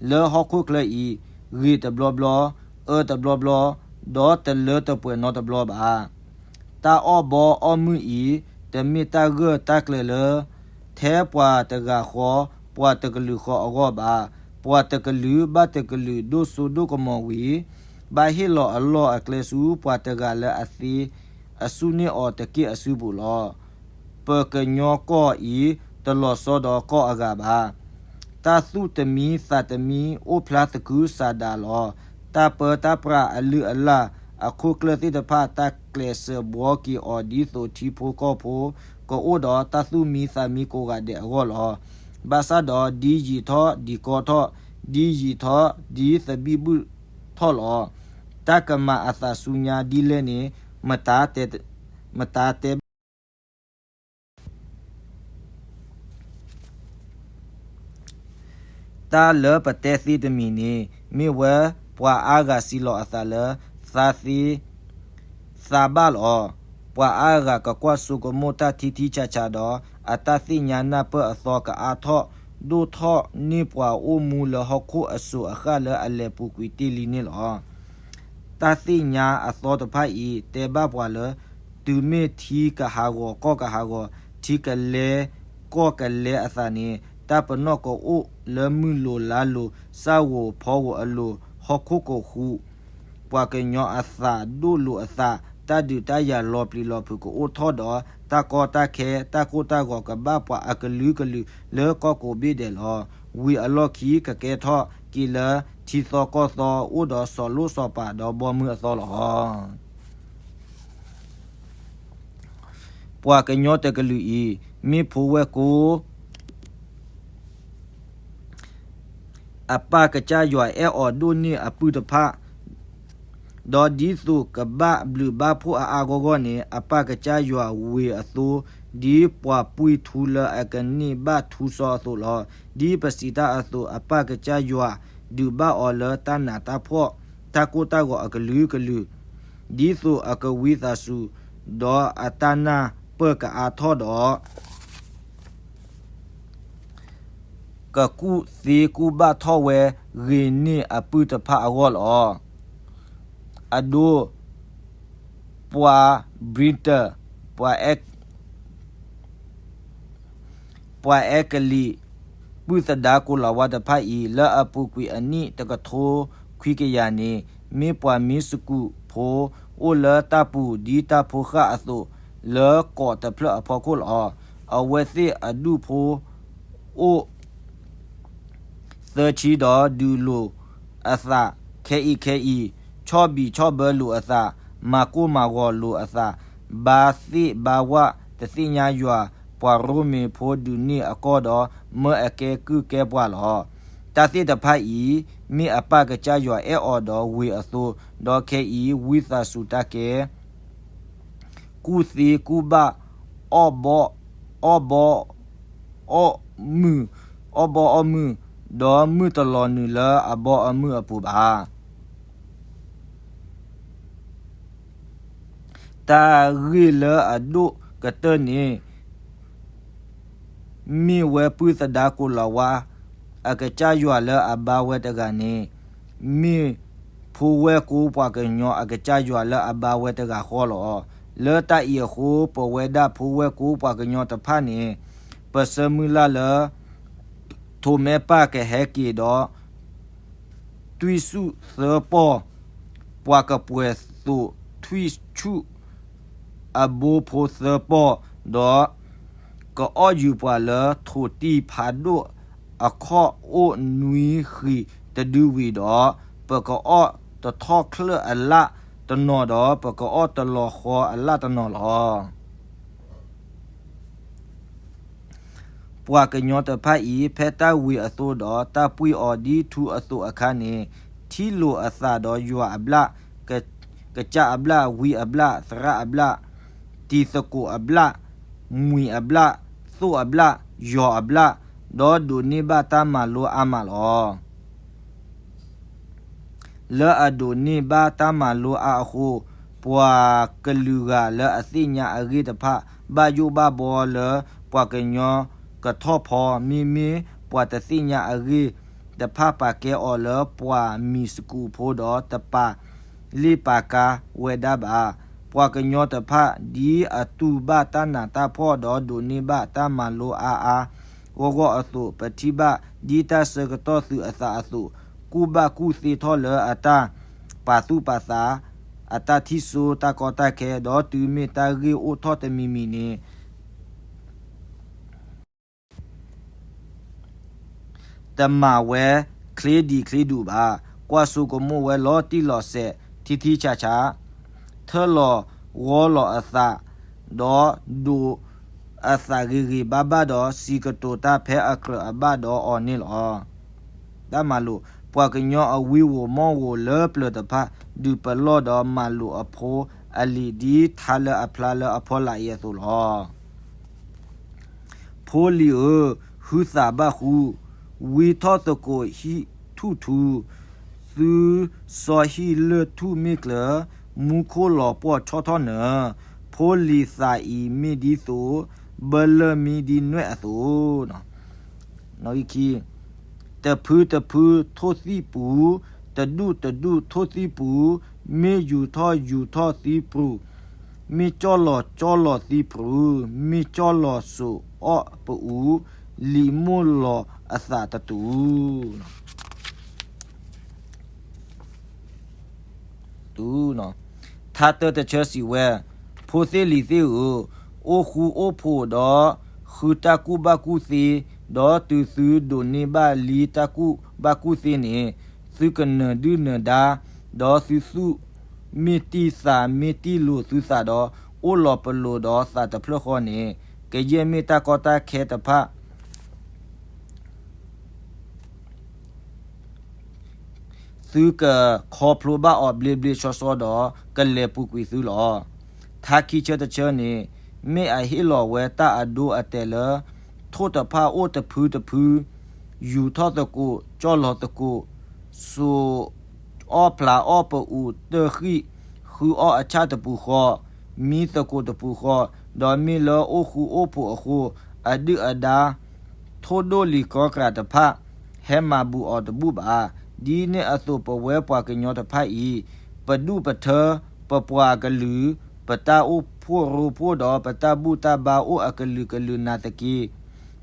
လၢဟီၣ်ခိၣ်ချၢအံၤ ဂ့ၤတဘျီဘျီ, အၢတဘျီဘျီ, ဒီးတလၢတပှဲၤနီတဘျီဘၣ်. တၢ်အီၣ်ဘီအီၣ်မုၢ်အံၤ တမ့ၢ်တၢ်ဂၢၢ်တၢ်ကျၢၤလၢ ထဲပှၤတဂၤဃီ ပှၤတကလုာ်ဃီအဂီၢ်ဘၣ်. ပှၤတကလုာ်ဘၣ်တကလုာ်ဒိၣ်စိဒိၣ်ကမီၤဝံၤ ဘၣ်ဟ့ၣ်လီၤအလီၢ်အကျဲဆူပှၤတဂၤလၢအသ့ အစူၢ်န့ၢ်အီၤတက့ၢ်အစုပူၤလီၤ. ပကညီကီၢ်အံၤ တလီၤဆီဒီးကီၢ်အဂၤဘၣ်. တၢ်သူၣ်တမံသးတမံ အိၣ်ဖျါသကုၤဆးဒးလီၤ. တၢ်ပၢတၢ်ပြးအလုၢ်အလၢ် အခိၣ်ကျၢၢ်သ့ၣ်တဖၣ် တၢ်ကျဲးစၢးဘှီက့ၤအီၤဒ်သိးထံဖိကီၢ်ဖိ ကအိၣ်ဒီးတၢ်သူၣ်မံသးမံကိးဂၤဒဲးအဂီၢ်လီၤ. ဘၣ်ဆၣ်ဒီးဒ်ယံာ်ထီၣ်ဒ်ကီထီၣ်, ဒ်ယံာ်ထီၣ်ဒ်သဘံၣ်ဘုၣ်ထီၣ်လီၤ. တၢ်ကမၤအသးဆူညါဒ်လဲၣ်န့ၣ် မတၤတဲ မတၤတဲဘၣ် တၢ်လၢပတဲသ့တမံၤန့ၣ် မ့ၢ်ဝဲပှၤအါဂၤစံးလီၤအသးလၢ သးသ့ သးဘၣ်လီၤ. ပှၤအါဂၤကကွၢ်ဆိကမိၣ်တၢ်ထံထံဆးဆးဒီး အတၢ်သ့ၣ်ညါနၢ်ပၢၢ်အသီကအါထီၣ် ဒိၣ်ထီၣ်န့ၢ်ပှၤအိၣ်မူလၢဟီၣ်ခိၣ်အစိၤအဃၣ်လၢအလဲၤပူၤကွံာ်တ့ၢ်လံန့ၣ်လီၤ. တၢ်သ့ၣ်ညါအသီတဖၣ်အံၤ တဲဘၣ်ပှၤလၢ တုၤမ့ၢ်ထံကဟးဂီၤကီၢ်ကဟးဂီၤ, ထံကလဲကီၢ်ကလဲအသးန့ၣ် တၢ်ပနီၣ်ကအိၣ်လၢမုၢ်လိၤလါလိၤ, စၢ်ဂိၤဖီဂိၤအလိၤ, ဟီၣ်ခိၣ်ကဟူး, ပှၤကညီအသးဒိၣ်လိာ်အသး, တၢ်ဒုးတၢ်ယၤလီၤပျံၤလီၤဖုးကအိၣ်ထီၣ်ဒီး တၢ်ကီတၢ်ခဲ တၢ်ကိၢ်တၢ်ဂီၤကဘၣ်ပှၤအကလုာ်ကလုာ်လၢကီၢ်ကိးဘ့ၣ်ဒဲးလီၤ. ဝံၤအလီၢ်ခံကကဲထီၣ်က့ၤလၢထံသီကီၢ်သီ အိၣ်ဒီးစီၤလိၣ်စီၤပၤဒီးဘီမုၢ်အသီလီၤ. ပှၤကညီတကလုာ်အံၤ မ့ၢ်ဖိဝဲၢ်ကိ အပၢ်ကစၢ်ယွၤအဲၣ်အီၤဒိၣ်န့ၢ်အပုၢ်တဖၣ်, ဒီးဒ်သိးကဘၣ်ဘျုးဘၣ်ဖှိၣ်အါအါဂီၢ်ဂီၢ်န့ၣ် အပၢ်ကစၢ်ယွၤဝ့ၤအသိ ဒ်ပှၤပှံၢ်ထူလၢအကန့ၢ်ဘၣ်ထူစီအသိးလီၤ. ဒ်ပစံးတၢ်အသိး အပၢ်ကစၢ်ယွၤဒုးဘၣ်အီၤလၢတၢ်နးတၢ်ဖှီၣ် တၢ်ကိၢ်တၢ်ဂီၤအကလုာ်ကလုာ်, ဒ်သိးအကဝံသးစူၤ ဒီးအတၢ်နၢ်ပၢၢ်ကအါထီၣ်ဒီး ကကူၣ်သ့ကူၣ်ဘၣ်ထီၣ်ဝဲဂ့ၤန့ၢ်အပုၢ်တဖၣ်အဂီၢ်လီၤ. အဒိ ပှၤ Britain ပှၤအဲ ပှၤအဲကလံး ပုၢ်သဒါကိၤလၤဝါတဖၣ်အံၤ လၢအပူၤကွံာ်အနံၣ်တကထိခွံကယၤန့ၣ် မ့ၢ်ပှၤမံစကူးဖိ အိၣ်လၢတၢ်ပူၤဒ်တၢ်ဖိဃၢ်အသိး လၢကီးတဖျၢၣ်အဖီခိၣ်လီၤ. အဝဲသ့ၣ်အဒူၣ်ဖိအိၣ် သၢဆံဒီး ဒုးလိာ်အသးခဲအံၤခဲအံၤ, ဆီၣ်ဘံၣ်ဆီၣ်ဘၢလိာ်အသး, မၤကိၢ်မၤဂီၤလိာ်အသး, ဘါသ့ၣ်ဘါဝၣ် တသ့ၣ်ညါယွၤ, ပှၤရိမ့ၤဖိဒုးန့ၢ်အကီၢ်ဒီး မၢအကဲကုၢ်ကဲပှၤလီၤ. တၢ်သ့ၣ်တဖၣ်အံၤ မ့ၢ်အပၢ်ကစၢ်ယွၤအဲၣ်အီၤဒီးဝ့ၤအသိ, ဒီးခဲအံၤဝံသးစူၤတၢ်ကဲ ကူၣ်သ့ကူၣ်ဘၣ် အီၣ်ဘီ အီၣ်ဘီ အီၣ်မုၢ် အီၣ်ဘီအီၣ်မုၢ်, ဒီးမုၢ်တလီၤနုာ်လၢအဘီအမုၢ်အပူၤဘၣ်. တၢ်ဂ့ၢ်လၢအဒိၣ်ကတၢၢ်န့ၣ် မ့ၢ်ဝဲပုၢ်သဒါကိၤလၤဝါ အကစၢ်ယွၤလၢအဘါဝဲတဂၤန့ၣ် မ့ၢ်ဖိဝဲၢ်ကိပှၤကညီအကစၢ်ယွၤလၢအဘါဝဲတဂၤဃီလီၤ. လၢတၢ်အံၤအဃိ ပဝဲဒၣ်ဖိဝဲၢ်ကိပှၤကညီတဖၣ်န့ၣ် ပဆၢမုၢ်လၢ်လၢ ထိးမဲပၢ်ကဟဲက့ၤဒီး သွံၣ်ဆူၣ်သၢပီၢ်, ပှၤကပှဲၤသိးထွံၣ်ဆူၣ်အဘိဖိသၢပီၢ်, ဒီးကအီၣ်ယုာ်ပှၤလၢထိးတံၢ်ဖးဒိၣ်အခီၣ်အိၣ်နွံဃံၤတဒုဝံၤဒီး, ပကအီၣ်တထီၣ်ချၢၣ်အလၣ်တနီၤဒီး ပကအီၣ်တလီၤဃီအလၣ်တနီၤလီၤ. ပှၤကညီတဖၣ်အံၤ ဖဲတၢ်ဝံၤအသိးဒီး တၢ်ပှံၢ်အီၤဒ်ထူအသိးအခါန့ၣ်, ထံၣ်လိာ်အသးဒီးယွၤအဘျၣ်, ကစၢ်အဘျၣ်, ဝံအဘျၣ်, သရၣ်အဘျၣ်, တံၤသကိးအဘျၣ်, မှံၤအဘျၣ်, သိၣ်အဘျၣ်, ယီၤအဘျၣ်, ဒီးဒိးန့ၢ်ဘၣ်တၢ်မၤလိအါမးလီၤ. လၢအဒိးန့ၢ်ဘၣ်တၢ်မၤလိအါအဃိ, ပှၤကလုာ်ဂၤလၢအသ့ၣ်ညါအဂ့ၢ်တဖၣ် ဘၣ်ယိၣ်ဘၣ်ဘီလၢပှၤကညီကထီၣ်ဖီ, မ့မ့ၢ်ပှၤတသ့ၣ်ညါအဂ့ၢ်တဖၣ် ပာ်ကဲအီၤလၢပှၤမံၤစကူးဖိဒီး တပာ်လ့ၣ်ပာ်ကါဝဲဒၣ်ဘၣ်. ပှၤကညီတဖၣ် ဒ်အတူၢ်ဘၣ်တၢ်နးတၢ်ဖှီၣ်ဒီးဒိးန့ၢ်ဘၣ်တၢ်မၤလိအါအါ ဂီၢ်ဂီၢ်အသိး, ပထံၣ်ဘၣ်ဒ်တၢ်ဆၢကတီၢ်သုးအသးအသိး, ကူၣ်ဘၣ်ကူၣ်သ့ထီၣ်လၢအတၢ်ပာ်သူၣ်ပာ်သး, အတၢ်ထံၣ်စိတၢ်ကီတၢ်ခဲ, ဒီးတုၤမ့ၢ်တၢ်ဂ့ၢ်အိၣ်ထီၣ်တမံၤမံၤန့ၣ် တမၤဝဲချ့ဒံးချ့ဒူးဘၣ်. ကွၢ်ဆိကမိၣ်ဝဲလီၤတံၢ်လီၤဆဲး, ထံထံဆးဆး, ထၢၣ်လီၤဂီၤလီၤအသး, ဒီးဒိးအသးဂ့ၤဂ့ၤဘၣ်ဘၣ်ဒီး စံးကတိၤတၢ်ဖဲအကြၢးအဘၣ်ဒီးအီၤန့ၣ်လီၤ. တၢ်မၤလိာ်, ပှၤကညီအဝံဧိၤမီၢ်ဧိၤလၢပျၢၤတဖၣ် ဒုးပလီၢ်ဒီးမၤလိာ်အဖိအလံၤ ဒ်ထါလၢအဖျါလၢအဖီလာ်အံၤအသိးလီၤ. ဖိလံၤဧၢ, ဟုသးဘၣ်ဃူ, ဝံထီၣ်သကိးဟံၣ်ထူၣ်ထူ, သုစီဟံၣ်လၢၢ်ထူၣ်မ့ၢ်ကျၢၤ, မူခိၣ်လီၤပှီၢ်ဆီထီၣ်နၢၤ, ဖိလံၤသးအံၤမ့ၢ်ဒ်သိး, ဘၢလၢၢ်မံဒ်နွဲၣ်အသိး နီၣ်ဂံၢ်ခံ, တဖုတဖုထိၣ်သံၣ်ပူၤ, တဒူၣ်တဒူၣ်ထိၣ်သံၣ်ပူၤ, မ့ၢ်ယူၤထီၣ်ယူၤထီၣ်သံပူၤ, မ့ၢ်ကၠီၣ်လီၤကၠီၣ်လီၤသံပူၤ, မ့ၢ်ကၠီၣ်လီၤစိာ်အီၣ်ပအူၤ, လံာ်မိၢ်လီၤအသးတတူၢ် ထါတၢတဆၢစံးဝဲ, ဖိသ့ၣ်လံၤသ့ၣ်ဧၢ, အိၣ်ဃူအိၣ်ဖိးဒီး ဃုတၢ်ကူၣ်ဘၣ်ကူၣ်သ့, ဒီးတုၤသုဒိးန့ၢ်ဘၣ်လံတၢ်ကူၣ်ဘၣ်ကူၣ်သ့န့ၣ်, သုကနၢၤဒုၣ်နၢၤဒါ, ဒီးသုသူၣ်မ့ၢ်တံၢ်သးမ့ၢ်တံၢ်လိာ်သုသးဒီး အိၣ်လီၤပလိာ်ဒီးသးတဖျၢၣ်ဃီန့ၣ်, ကယဲၢ်မ့ၢ်တၢ်ကီတၢ်ခဲတဖၣ် သုကခီဖျိဘၣ်အီၤဘျ့ဘျ့ဆှီဆှီဒီး ကလဲၤပူၤကွံာ်သုလီၤ. ထါခံဆၢတဆၢန့ၣ်, မ့ၢ်အဟ့ၣ်လီၤဝဲတၢ်အဒိအတဲာ်လၢ ထိၣ်တဖၣ်အိၣ်တဖုတဖု, ယူၤထီၣ်သကိး, ကၠီၣ်လီၤသကိး, စိာ်အီၣ်ဖျးအီၣ်ပအူၤ, တၢၢ်ဃံၣ်ဃုအီၣ်အဆၣ်တပူၤဃီ, မံသကိးတပူၤဃီ, ဒီးမ့ၢ်လၢအိၣ်ဃူအိၣ်ဖိးအဃိ, အဒုၣ်အဒါ ထိၣ်ဒိၣ်လံၤကီကရၤတဖၣ် ဟဲမၤဘူးအီၤတဘူၣ်ဘၣ်. ဒ်န့ၣ်အသိးပဝဲပှၤကညီတဖၣ်အံၤ, ပဒူၣ်ပထၢ, ပပှၤကလုာ်, ပတၢ်အိၣ်ဖှိၣ်ရိဖှိၣ်ဒီးပတၢ်ဘူၣ်တၢ်ဘါအိၣ်အကလုာ်ကလုာ်နာ်သက့,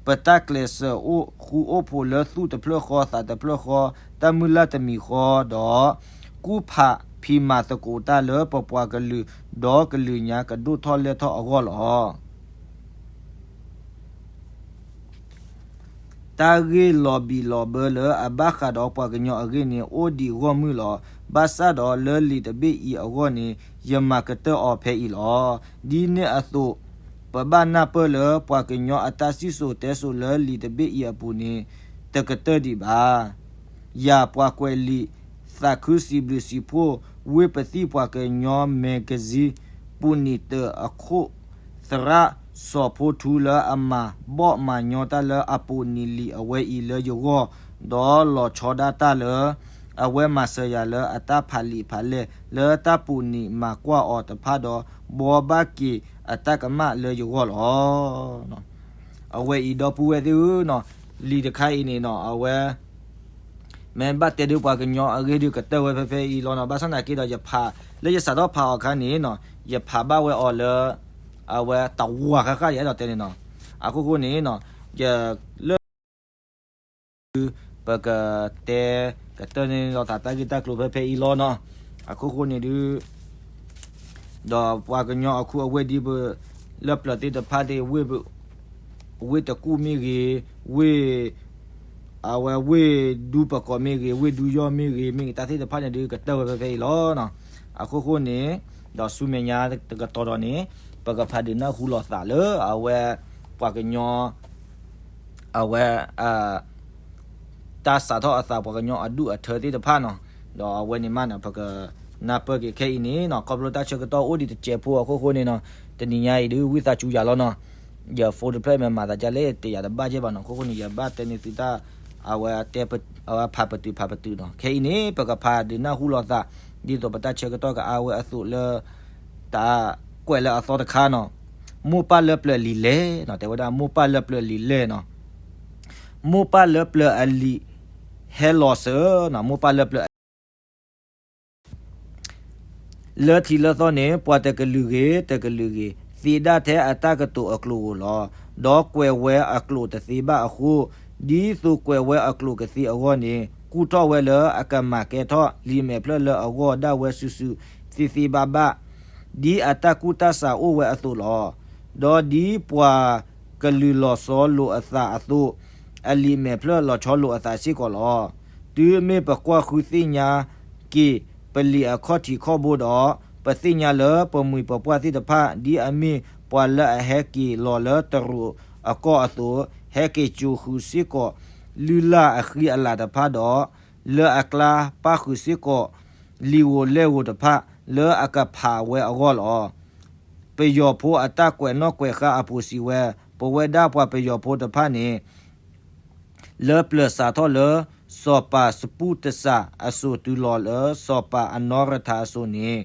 ပတၢ်ကျဲးစၢးအိၣ်ဃူအိၣ်ဖိးလၢသူၣ်တဖျၢၣ်ဃီသးတဖျၢၣ်ဃီ တၢ်မုၢ်လၢ်တမံၤဃီဒီး ကူၣ်ဖးဖံးမၤသကိးတၢ်လၢပပှၤကလုာ် ဒီးကလုာ်ညါကဒိၣ်ထီၣ်လဲၢ်ထီၣ်အဂီၢ်လီၤ. တၢ်ဂ့ၢ်လီၤဘံၣ်လီၤဘၢလၢအဘၣ်ဃးဒီးပှၤကညီအဂ့ၢ်န့ၣ် အိၣ်ဒံးဂီၢ်မုၢ်လီၤ. ဘၣ်ဆၣ်ဒီးလၢလံာ်တဘ့ၣ်အံၤအဂီၢ်န့ၣ် ယမၤကတၢၢ်အီၤဖဲအံၤလီၤ. ဒ်န့ၣ်အသိး ပဘၣ်နၢ်ပၢၢ်လၢပှၤကညီအတၢ်စံၣ်စိၤတဲစိၤလၢလံာ်တဘ့ၣ်အံၤအပူၤန့ၣ် တကတၢၢ်ဒံးဘၣ်. ယၤပှၤကွဲးလံာ် သးခုစံးဘျုးစံးဖှိၣ် ဝ့ၢ်ပသံၣ်ပှၤကညီ magazine ပူၤနံၤတၢၤအခိၣ် သရၣ်စီၤဖိထူလၢအမၤဘီၣ်မၤညီတၢ်လၢအပူၤနံၤလံာ်အဝဲအံၤလၢယဂီၢ်, ဒီးလီၤဆီဒၣ်တၢ်လၢ အဝဲမၤစၢၤယၤလၢအတၢ်ဖးလံာ်ဖးလဲၢ် လၢတၢ်ပူၤနံၤမၤကွၢ်အီၤတဖၣ်ဒီး ဘှီဘၣ်က့ၤအတၢ်ကမၣ်လၢယဂီၢ်လီၤ. အဝဲအံၤဒီပုၢ်ဝဲၢ်သ့ၣ်ဧၢနီၤ, လံာ်တခါအံၤန့ၣ်နီၤ အဝဲ မ့ၢ်ဘၣ်တဲဒုးပှၤကညီအဂ့ၢ်ဒုးကတၢၢ်ဝဲဖဲဖဲအံၤလီၤနီၤ. ဘၣ်ဆၣ်သနာ်က့ဒီး ယဖး လၢယစးထီၣ်ဖးအီၤအခါန့ၣ်နီၤ ယဖးဘၣ်ဝဲအီၤလၢ အဝဲတဝၤဃၣ်ဃၣ်ယအဲၣ်ဒိးတဲန့ၣ်နီၤ. အခိၣ်ဃိန့ၣ်နီၤ ယလၢ ပကတဲ ကတၢၢ်န့ၢ်လီၤသးတၢ်ဂ့ၢ်တၢ်ကျိၤဖဲဖဲအံၤလီၤနီၤ. အခိၣ်ဃိန့ၣ်ဒုး ဒီးပှၤကညီအခိၣ်အဝ့ၢ်ဒ်ပ လၢပျၢၤသ့ၣ်တဖၣ်သ့ၣ် ဝ့ၢ်တကူၣ်မ့ၢ်ဂ့ၤ, ဝ့ၢ် အဝဲဝ့ၢ်ဒူပကိးမ့ၢ်ဂ့ၤ, ဝ့ၢ်ဒူယီၢ်မ့ၢ်ဂ့ၤ, မ့ၢ်ဂ့ၤတၢ်သ့ၣ်တဖၣ်န့ၣ်ဒုး ကတၢၢ်ဝဲဖဲဖဲအံၤလီၤနီၤ. အခိၣ်ဃိန့ၣ် ဒီးဆူမဲာ်ညါတကတီၢ်ဒီးန့ၣ် ပကဖးဒုးနၢ်ဟူလီၤသးလၢအဝဲ ပှၤကညီ အဝဲ တၢ်စးထီၣ်အသးပှၤကညီအဒူၣ်အထၢသ့ၣ်တဖၣ်နီၤ. ဒီးအဝဲန့ၣ်မးနီၤ ပကနၢ်ပၢၢ်က့ၤခဲအံၤန့ၣ်နီၤ ခီဖျိတၢ်ဆၢကတီၢ်အိၣ်ဒံးတစဲးဖိအခိၣ်ဃိန့ၣ်နီၤ တနံၤညါအံၤဒုး ဝံသးစူၤယၤလီၤနီၤ. ယ phone တဖျၢၣ်မ့ၢ်မၤသးဒ်လဲၣ် တယာ်တဘၣ်ကဲဘၣ်နီၤ. အခိၣ်ဃိန့ၣ် ယဘၣ်တဲန့ၢ်သုတၢ် အဝဲတဲ အဝဲဖးပတုာ်ဖးပတုာ်နီၤ. ခဲအံၤန့ၣ် ပကဖးဒုးနၢ်ဟူလိာ်သး ဒ်သိးပတၢ်ဆၢကတီၢ်ကအါဝဲအသိးလၢ တၢ်ကွဲးလၢအသီတခါနီၤ. မိၢ်ပၢ်လၢပျၢၤလံၤလဲၣ်နီၤ, တဲဝဲဒၣ်မိၢ်ပၢ်လၢပျၢၤလံၤလဲၣ်နီၤ. မိၢ်ပၢ်လၢပျၢၤအလံၤ ဟဲလီၤစၢၤနီၤ, မိၢ်ပၢ်လၢပျၢၤ လၢထံးလၢသီန့ၣ် ပှၤတကလုာ်ဂ့ၤ တကလုာ်ဂ့ၤ သံဒၣ်ထဲအတၢ်ကတိၤအကျိာ်ဧိၤလီၤ. ဒီးကွဲးဝဲအကျိာ်တသ့ဘၣ်အဃိ, ဒ်သိးကွဲးဝဲအကျိာ်ကသ့အဂီၢ်န့ၣ် ကူၣ်ထီၣ်ဝဲလၢအကမၤကဲထီၣ် လံာ်မဲာ်ဖျၢၣ်လၢအဂီၢ်ဒၣ်ဝဲစုာ်စုာ် သ့သ့ဘၣ်ဘၣ် ဒ်အတၢ်ကူၣ်တၢ်ဆးအိၣ်ဝဲအသိးလီၤ. ဒီးဒ်ပှၤကလုာ်လီၤဆီလိာ်အသးအသိး, အလံာ်မဲာ်ဖျၢၣ်လီၤဆီလိာ်အသးစ့ၢ်ကီးလီၤ. တုၤမ့ၢ်ပကွၢ်ဃုသ့ၣ်ညါက့ၤပလံာ်အခီၣ်ထံးခီၣ်ဘိဒီး, ပသ့ၣ်ညါလၢပမှံၤပပှၢ်သ့ၣ်တဖၣ် ဒ်အမ့ၢ်ပှၤလၢအဟဲက့ၤလီၤလၢတရူးအကီၢ်အသိး, ဟဲက့ၤစိာ်ဃုာ်စ့ၢ်ကီးလုၢ်လၢ်အဃံအလၤတဖၣ်ဒီး, လၢအကျါပၣ်ဃုာ်စ့ၢ်ကီး လံာ်ဧိၤလဲၢ်ဧိၤတဖၣ် လၢအကဖးဝဲအဂီၢ်လီၤ. ပယီၤဖိအတၢ်ကွဲးနီၣ်ကွဲးဃါအပူၤစံးဝဲ, ပဝဲဒၣ်ပှၤပယီၤဖိတဖၣ်န့ၣ် လၢပျၢၤစးထီၣ်လၢ စီၤပၤစပူၣ်တစးအစိၤတုၤလီၤလၢစီၤပၤအနီရထၢၣ်အစိၤန့ၣ်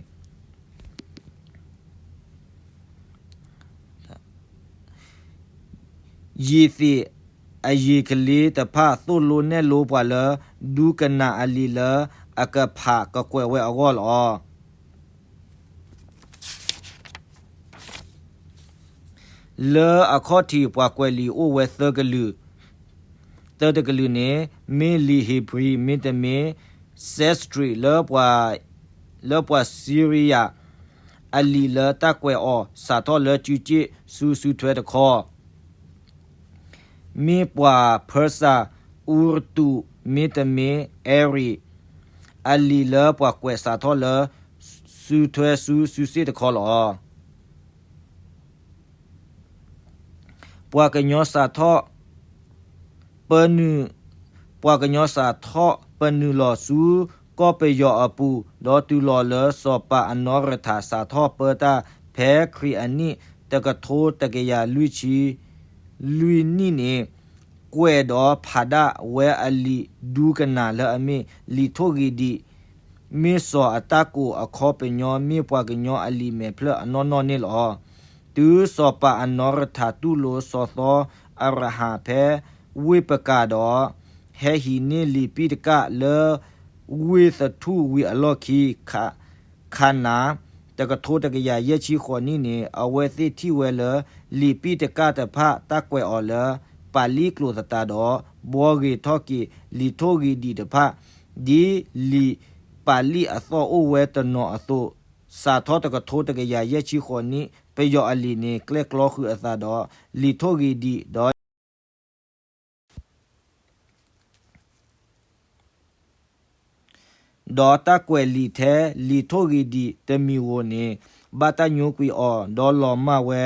ယံာ်သ့ၣ်အယံာ်ကလ့တဖၣ် သိၣ်လိနဲၣ်လိပှၤလၢ ဒူကနၣ်အလံာ်လၢအကဖးကကွဲးဝဲအဂီၢ်လီၤ. လၢအခီၣ်ထံးပှၤကွဲးလံာ်အိၣ်ဝဲသၢကလုာ်, သၢတကလုာ်န့ၣ် မ့ၢ်လံာ်ဧ့ၤဘြံၤ မ့တမ့ၢ် Sanskrit လၢပှၤ လၢပှၤစံရံယၤ အလံာ်လၢတၢ်ကွဲးအီၤစးထီၣ်လၢစုစ့ၣ်စုထွဲတခီ, မ့ၢ်ပှၤ Persia Urdu မ့တမ့ၢ် Aramaic အလံာ်လၢပှၤကွဲးစးထီၣ်လၢ စုထွဲဆူစုစ့ၣ်တခီလီၤ. ပှၤကညီစးထီၣ် ပၢနုာ် ပှၤကညီစးထီၣ်ပနုာ်လီၤဆူ ကီၢ်ပယီၤအပူၤ ဒီးတုၤလီၤလၢစီၤပၤအနီရထၢၣ်စးထီၣ်ပၢတၢ် ဖဲခရံာ်အနံၣ် တကထိတကယၤလွံၢ်ဆံ လွံၢ်နံၣ်န့ၣ် ကွဲးဒီးဖးဒၣ်ဝဲအလံာ်ဒူကနၣ်လၢအမ့ၢ် လံာ်ထိၣ်ဂံၢ်ဒံး မ့ၢ်စီၤအတၢ်ကိးအခီပညီ မ့ၢ်ပှၤကညီအလံာ်မဲာ်ဖျၢၣ်အနီၢ်နီၢ်န့ၣ်လီၤ. တုၤစီၤပၤအနီရထၢၣ်တူၢ်လိာ်စီၤသီအၤဘြၤဟၣ်ဖဲဝ့ၢ်ပကၢ်ဒီး ဟဲဟံးန့ၢ်လံာ်ပံတကၣ်လၢ ဝ့ၢ်သထူၣ်ဝံၤအလီၢ်ခံ ခးနၤ တကထိတကယၤယဲၢ်ဆံဃိးနံၣ်န့ၣ် အဝဲသ့ၣ်ထံၣ်ဝဲလၢ လံာ်ပံတကၣ်တဖၣ်တၢ်ကွဲးအီၤလၢ ပၤလံကျိာ်သတးဒီး ဘှီဂ့ၤထီၣ်က့ၤလံာ်ထိၣ်ဂံၢ်ဒံးတဖၣ် ဒ်လံာ်ပၤလံအသီၣ်အိၣ်ဝဲတနီၤအသိး, စးထီၣ်တကထိတကယၤယဲၢ်ဆံဃိးနံၣ် ပယီၤအလံာ်န့ၣ် ကျဲကျီဃုာ်အသးဒီး လံာ်ထိၣ်ဂံၢ်ဒံးဒီး ဒီးတၢ်ကွဲးလံာ်ထဲလံာ်ထိၣ်ဂံၢ်ဒံးတမံၤဧိၤန့ၣ် ဘၣ်တၢ်ညိကွံာ်အီၤ ဒီးလီၤမၢ်ဝဲ,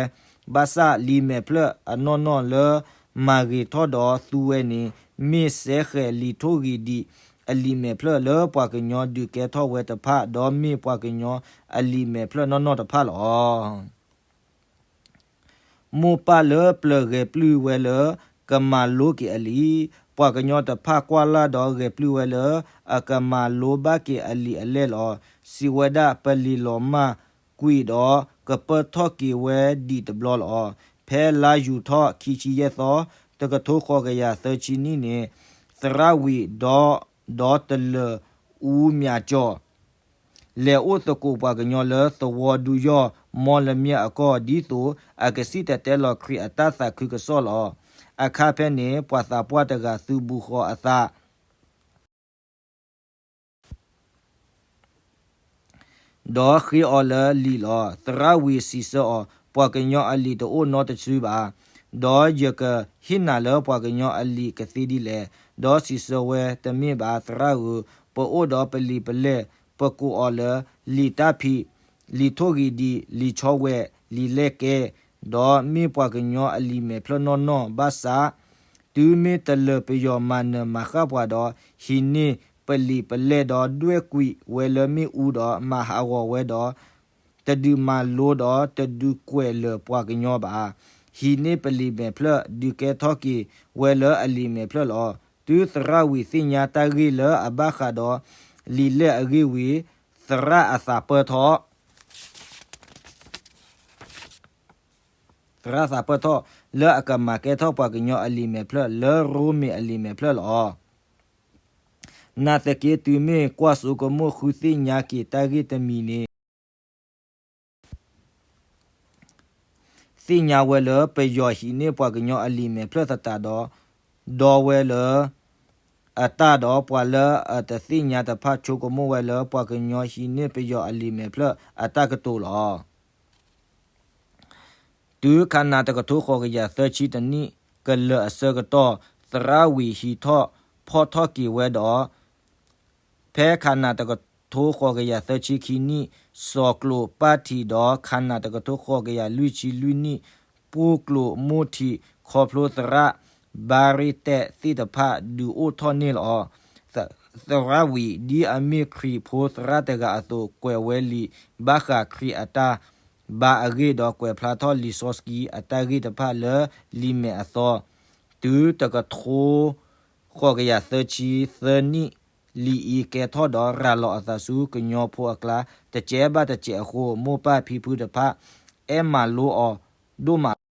ဘၣ်ဆၣ်လံာ်မဲာ်ဖျၢၣ်အနီၢ်နီၢ်လၢမၤဂ့ၤထီၣ်ဒီးသူဝဲန့ၣ် မ့ၢ်စဲဃဲၤလံာ်ထိၣ်ဂံၢ်ဒံးအလံာ်မဲာ်ဖျၢၣ်လၢပှၤကညီဒုးကဲထီၣ်ဝဲတဖၣ် ဒီးမ့ၢ်ပှၤကညီအလံာ်မဲာ်ဖျၢၣ်နီၢ်နီၢ်တဖၣ်လီၤ. မိၢ်ပၢ်လၢပျၢၤဂဲၤပျုၢ်ဝဲလၢ ကမၤလိက့ၤအလံာ်, ပှၤကညီတဖၣ်ကွၢ်လၢ်ဒီးဂဲၤပျုၢ်ဝဲလၢ အကမၤလိဘၣ်က့ၤအလံာ်အလဲၢ်လီၤ. စံးဝဲဒၣ် ပလံာ်လီၤမၢ်ကွံာ်ဒီး ကပၢၢ်ထီၣ်က့ၤဝဲဒံးတဘျီလီၤ. ဖဲလါယူၤထီၣ်ခံဆံယဲၢ်သီ တကထိဃိးကယၤသၢဆံနံၣ်န့ၣ် သရၣ်ဝံၤဒီး ဒီးတလၢၤအူမၠးကၠီၣ် လဲၤအိၣ်သကိးပှၤကညီလၢသဝီဒူယီၢ် မီလမၠဲၣ်အကီၢ် ဒ်သိးအကစံၣ်တဲၤတဲလီၤခရံာ်အတၢ်သးခုကစီၣ်လီၤ. အခါဖဲန့ၣ် ပှၤသးပှၢ်တဂၤသုးဘူးဃီအသး ဒီးဃ့အီၤလၢလံာ်လီၤ. သရၣ်ဝံၤစံးဆၢအီၤ, ပှၤကညီအလံာ်တအိၣ်နီတစုဘၣ်, ဒီးယကဟ့ၣ်နၤလၢပှၤကညီအလံာ်ကသ့ဒ်လဲၣ်. ဒီးစံးဆၢဝဲ, တမ့ၢ်ဘၣ် သရၣ်ဧၢ, ပအိၣ်ဒီးပလံာ်ပလဲၢ်, ပကိးအီၤလၢ လံာ်တၢ်ဖံး, လံာ်ထိၣ်ဂံၢ်ဒံး, လံာ်ဆီဝဲ, လံာ်လဲၢ်ကဲ, ဒီးမ့ၢ်ပှၤကညီအလံာ်မဲာ်ဖျၢၣ်နီၢ်နီၢ်ဘၣ်ဆၣ် တုၤမ့ၢ်တလၢၤပယီၤမၤနၢၤမၤဃၣ်ပှၤဒီး ဟံးန့ၢ်ပလံာ်ပလဲၢ်ဒီးဒွဲၣ်ကွံာ်ဝဲလၢမ့ၣ်အူဒီးမၤဟးဂီၤဝဲဒီး တဒုးမၤလိဒီးတဒုးကွဲးလၢၤပှၤကညီဘၣ်. ဟံးန့ၢ်ပလံာ်မဲာ်ဖျၢၣ် ဒုးကဲထီၣ်က့ၤဝဲလၢအလံာ်မဲာ်ဖျၢၣ်လီၤ. တုၤသရၣ်ဝံၤသ့ၣ်ညါတၢ်ဂ့ၢ်လၢအဘၣ်ဃးဒီးလံာ်လဲၢ်အဂ့ၢ်ဝံၤ, သရၣ်အသးပၢၢ်ထီၣ် သရၣ်သးပၢၢ်ထီၣ်လၢအကမၤကဲထီၣ်ပှၤကညီအလံာ်မဲာ်ဖျၢၣ် လၢရိမ့ၤအလံာ်မဲာ်ဖျၢၣ်လီၤ. နာ်သက့ တုၤမ့ၢ်ကွၢ်စိကမိၣ်ဃုသ့ၣ်ညါက့ၤတၢ်ဂ့ၢ်တမံၤန့ၣ် သ့ၣ်ညါဝဲလၢပယီၤဟံးန့ၢ်ပှၤကညီအလံာ်မဲာ်ဖျၢၣ်သတးဒီး, ဒီဝဲလၢအတၢ်ဒီး ပှၤလၢအတသ့ၣ်ညါတဖၣ်ဆိကမိၣ်ဝဲလၢ ပှၤကညီဟံးန့ၢ်ပယီၤအလံာ်မဲာ်ဖျၢၣ်အတၢ်ကတိၤလီၤ. တုၤခါနၤတကထိဃိးကယၤသၢဆံတနံၣ်ကလၢာ်အဆၢကတီၢ် သရၣ်ဝံၤဟံးထီၣ်ဖီၣ်ထီၣ်က့ၤဝဲဒီး ဖဲခါနၤတကထိဃိးကယၤသၢဆံခံနံၣ် စီၤကျိာ်ပၢ်ထံးဒီး ခါနၤတကထိဃိးကယၤလွံၢ်ဆံလွံၢ်နံၣ် ပှိၢ်ကျိာ်မိၢ်ထံး ခီဖျိသရၣ်ဘါရ့တဲးသ့ၣ်တဖၣ်ဒုးအိၣ်ထီၣ်န့ၣ်လီၤ. သရၣ်ဝံၤ ဒ်အမ့ၢ်ခရံာ်ဖိသရၣ်တဂၤအသိး ကွဲးဝဲလံာ်ဘၣ်ဃးခရံာ်အတၢ်ဘါအဂ့ၢ်ဒီး ကွဲးဖျါထီၣ်လံာ်စီဆှံအတၢ်ဂ့ၢ်တဖၣ်လၢလံာ်မဲာ်အသီ, တုၤတကထိ ဃိးကယၤသၢဆံသၢနံၣ် လံာ်အံၤကဲထီၣ်ဒီးရၤလီၤအသးဆူကညီဖိအကျါ တစဲးဘၣ်တစဲးအဃိ မိၢ်ပၢ်ဖံဖုတဖၣ် အဲၣ်မၤလိအီၤဒိၣ်မးလီၤ.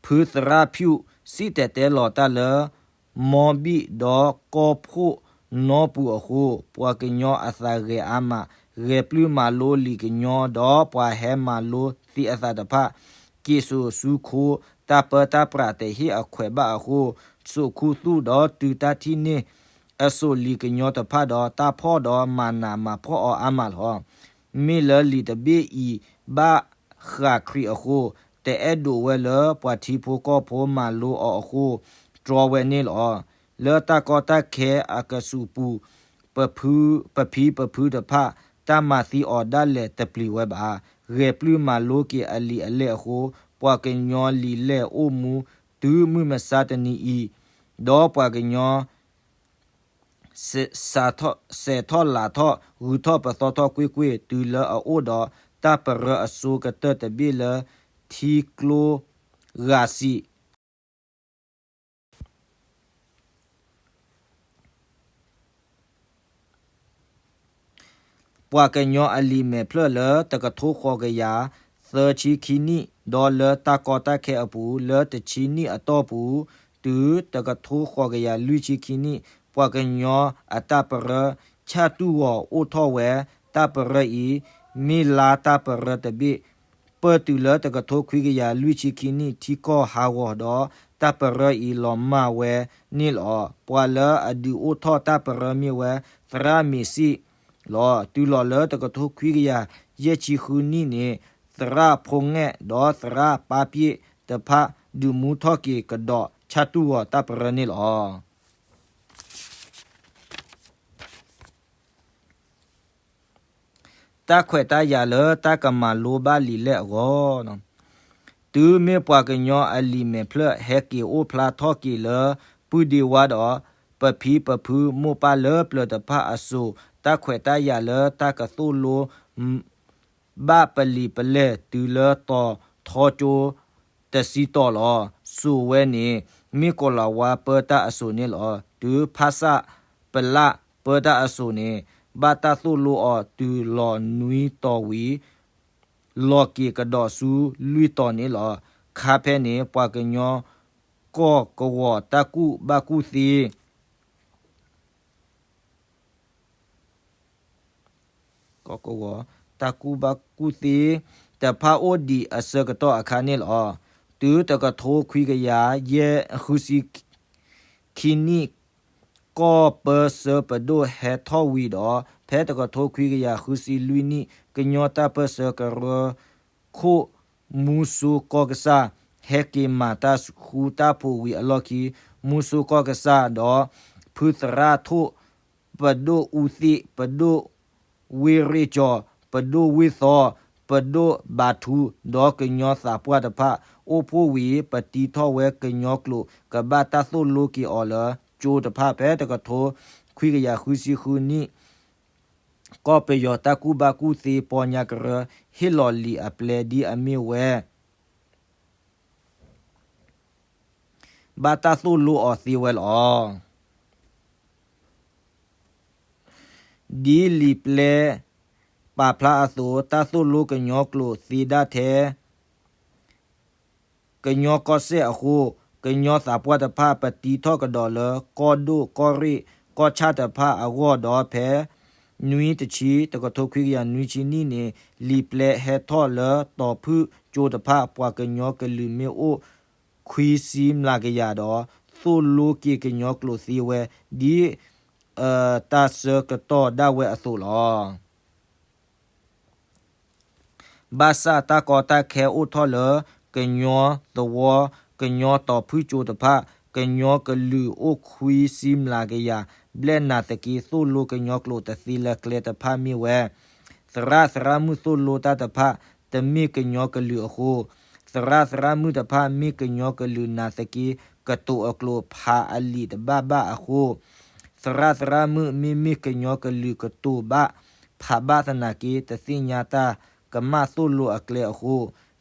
ဖုသရၣ်ဖၠူၣ် စံၣ်တဲၤတဲလီၤတၢ်လၢ မီဘံၣ်ဒီးကီၢ်ဖှိၣ်နီပူၤအဃိ ပှၤကညီအသးဂဲၤအါမး, ဂဲၤပျုၢ်မၤလိလံာ်ကညီ ဒီးပှၤဟဲမၤလိသ့အသးတဖၣ် က့ၤစိာ်ဆူခိ တၢ်ပၢတၢ်ပြးတဟ့ၣ်အခွဲးဘၣ်အဃိ, စိာ်ခူသူၣ်ဒီးတုၤတၢ်ထံၣ်န့ၢ်အစိာ်လံာ်ကညီတဖၣ်ဒီး တၢ်ဖီၣ်ဒီးမၤနးမၤဖှီၣ်အီၤအါမးလီၤ. မ့ၢ်လၢလံာ်တဘ့ၣ်အံၤဘၣ်ဃးခရံာ်အဃိ, တအဲၣ်ဒိးဝဲလၢပှၤထံဖိကီၢ်ဖိမၤလိအီၤအဃိ, တြီဝဲန့ၣ်လီၤ. လၢတၢ်ကီတၢ်ခဲအကဆူးပူၤ ပဖံပဖုတဖၣ် တၢ်မၤသံအီၤဒၣ်လဲာ်တပျံၤဝဲဘၣ်. ဂဲၤပျုၢ်မၤလိက့ၤအလံာ်အလဲၢ်အဃိ, ပှၤကညီလံာ်လဲၢ်အိၣ်မူ တုၤမုၢ်မဆါတနံၤအံၤ, ဒီးပှၤကညီ စဲးထီၣ်လၤထီၣ် ဂုၤထီၣ်ပသီထီၣ်ကွ့ၢ်ကွ့ၢ် တုၤလၢအအိၣ်ဒီး တၢ်ပရၢအစိကတၢၢ်တဘ့ၣ်လၢ ထံကျိဂၤစံး ပှၤကညီအလံာ်မဲာ်ဖျၢၣ်လၢတကထိဃိးကယၤသၢဆံခံနံၣ်, ဒီးလၢတၢ်ကီတၢ်ခဲအပူၤ လၢတဆံနံၣ်အတီၢ်ပူၤ, တုၤတကထိဃိးကယၤလွံၢ်ဆံခံနံၣ်, ပှၤကညီအတၢ်ပရၢဆၣ်တူၢ်ဂီၤအိၣ်ထီၣ်ဝဲ, တၢ်ပရၢအံၤ မ့ၢ်လါတၢ်ပရၢတဘ့ၣ် ပၢၢ်တုၤလၢတကထိခွံကယၤလွံၢ်ဆံခံနံၣ် ထံကီၢ်ဟးဂီၤဒီး တၢ်ပရၢအံၤလီၤမၢ်ဝဲန့ၣ်လီၤ. ပှၤလၢအဒုးအိၣ်ထီၣ်တၢ်ပရၢမ့ၢ်ဝဲ သရၣ်မ့ၤစံၣ်လီၤ. တုၤလီၤလၢတကထိခွံကယၤယဲၢ်ဆံဃုနံၣ်န့ၣ် သရၣ်ဖိငဲၣ်ဒီးသရၣ်ပၢ်ပ့ၣ်တဖၣ် ဒုးမူထီၣ်က့ၤကဒီးဆၣ်တူၢ်ဂီၤတၢ်ပရၢန့ၣ်လီၤ. တၢ်ခွဲးတၢ်ယာ်လၢတၢ်ကမၤလိဘၣ်လံာ်လဲၢ်အဂီၢ်, တုၤမ့ၢ်ပှၤကညီအလံာ်မဲာ်ဖျၢၣ်ဟဲက့ၤအိၣ်ဖျါထီၣ်က့ၤလၢ ပုၢ်ဒ့ဝါဒီး ပဖံပဖုမိၢ်ပၢ်လၢပျၢၤတဖၣ်အစိၤ တၢ်ခွဲးတၢ်ယာ်လၢတၢ်ကသိၣ်လိ ဘၣ်ပလံာ်ပလဲၢ်တုၤလၢတီၤထီကၠိတဆံတီၤလီၤ. စိၤဝဲန့ၣ် မ့ၢ်ကိၤလၤဝါပၢတၢ်အစိၤန့ၣ်လီၤ. တုၤဖါစၢ်ပလၢ်ပၢတၢ်အစိၤန့ၣ် ဘၣ်တၢ်သိၣ်လိအီၤတုၤလီၤနွံတီၤဝံၤ လီၤက့ၤကဒီးဆူလွံၢ်တီၤန့ၣ်လီၤ. ခါဖဲန့ၣ် ပှၤကညီကီၢ်ကဝီၤတၢ်ကူၣ်ဘၣ်ကူၣ်သ့ ကီၢ်ကဝီၤတၢ်ကူၣ်ဘၣ်ကူၣ်သ့ တဖၣ်အိၣ်ဒံးအဆၢကတီၢ်အခါန့ၣ်လီၤ. တုၤတကထိခွံကယၤယဲၢ်ဃုဆံခံနံၣ် ကီၢ်ပၢဆှၢပဒိၣ်ဟဲထီၣ်ဝံၤဒီး ဖဲတကထိခွံကယၤဃုဆံလွံၢ်နံၣ် ကညီတၢ်ပၢဆှၢကရၢခိၣ် မူစိကီၢ်ကစၢ် ဟဲက့ၤမၤတၢ်ဃူတၢ်ဖိးဝံၤအလီၢ်ခံ မူစိကီၢ်ကစၢ်ဒီး ဖုသရၣ်ထိၣ် ပဒိၣ်အူသ့ၣ် ပဒိၣ်ဝ့ၢ်ရ့ၣ်ကၠီၤ ပဒိၣ်ဝ့ၢ်သီ ပဒိၣ်ဘးထူ ဒီးကညီသးပှၢ်တဖၣ် အိၣ်ဖှိၣ်ဝံၤ ပတံထီၣ်ဝဲကညီကျိာ် ကဘၣ်တၢ်သိၣ်လိက့ၤအီၤလၢကၠိတဖၣ် ဖဲတကထိခွံကယၤဃုဆံဃုနံၣ် ကီၢ်ပယီၤတၢ်ကူၣ်ဘၣ်ကူၣ်သ့ပီညါကရၢ ဟ့ၣ်လီၤလံာ်အပျဲၢ်ဒ်အမ့ၢ်ဝဲ ဘၣ်တၢ်သိၣ်လိအီၤသ့ဝဲလီၤ. ဒ်လံာ်ပျဲၢ်ပာ်ဖျါအသိး တၢ်သိၣ်လိကညီကျိာ်သ့ဒၣ်ထဲ ကညီကီၢ်စဲၣ်အဃိ, ကညီသးပှၢ်တဖၣ် ပတံထီၣ်ကဒီးလၢ ကီၢ်ဒိၣ်ကီၢ်ရ့ၣ်ကီၢ်ဆၣ်တဖၣ်အဂီၢ်ဒီး ဖဲ နွံတဆံ တကထိခွံကယၤနွံဆံနံၣ်န့ၣ် လံာ်ပျဲၢ်ဟဲထီၣ်လၢတီၤဖုၣ်ကၠိတဖၣ် ပှၤကညီကလုာ်မ့ၢ်အိၣ်ခွံဆံမျးကယၤဒီး သိၣ်လိက့ၤကညီကျိာ်သ့ဝဲ ဒ် တၢ်ဆၢကတီၢ်ဒၣ်ဝဲအသိးလီၤ. ဘၣ်ဆၣ်တၢ်ကီတၢ်ခဲအိၣ်ထီၣ်လၢ ကညီသဝီ ကညီတီၤဖုၣ်ကၠိတဖၣ် ကညီကလုာ်အိၣ်ခွံဆံမျးကယၤ ဘျဲၣ်နာ်သက့ သိၣ်လိကညီကျိာ်တသ့လၢကျဲတဖၣ်မ့ၢ်ဝဲ သရၣ်သရၣ်မုၣ်သိၣ်လိတၢ်တဖၣ် တမ့ၢ်ကညီကလုာ်အဃိ, သရၣ်သရၣ်မုၣ်တဖၣ်မ့ၢ်ကညီကလုာ်နာ်သက့ ကတိၤအကျိာ်ဖးအလံာ်တဘၣ်ဘၣ်အဃိ, သရၣ်သရၣ်မုၣ်မ့မ့ၢ်ကညီကလုာ်ကတိၤဘၣ်ဖးဘၣ်သနာ်က့ တသ့ၣ်ညါတၢ်ကမၣ်သိၣ်လိအကျဲအဃိ,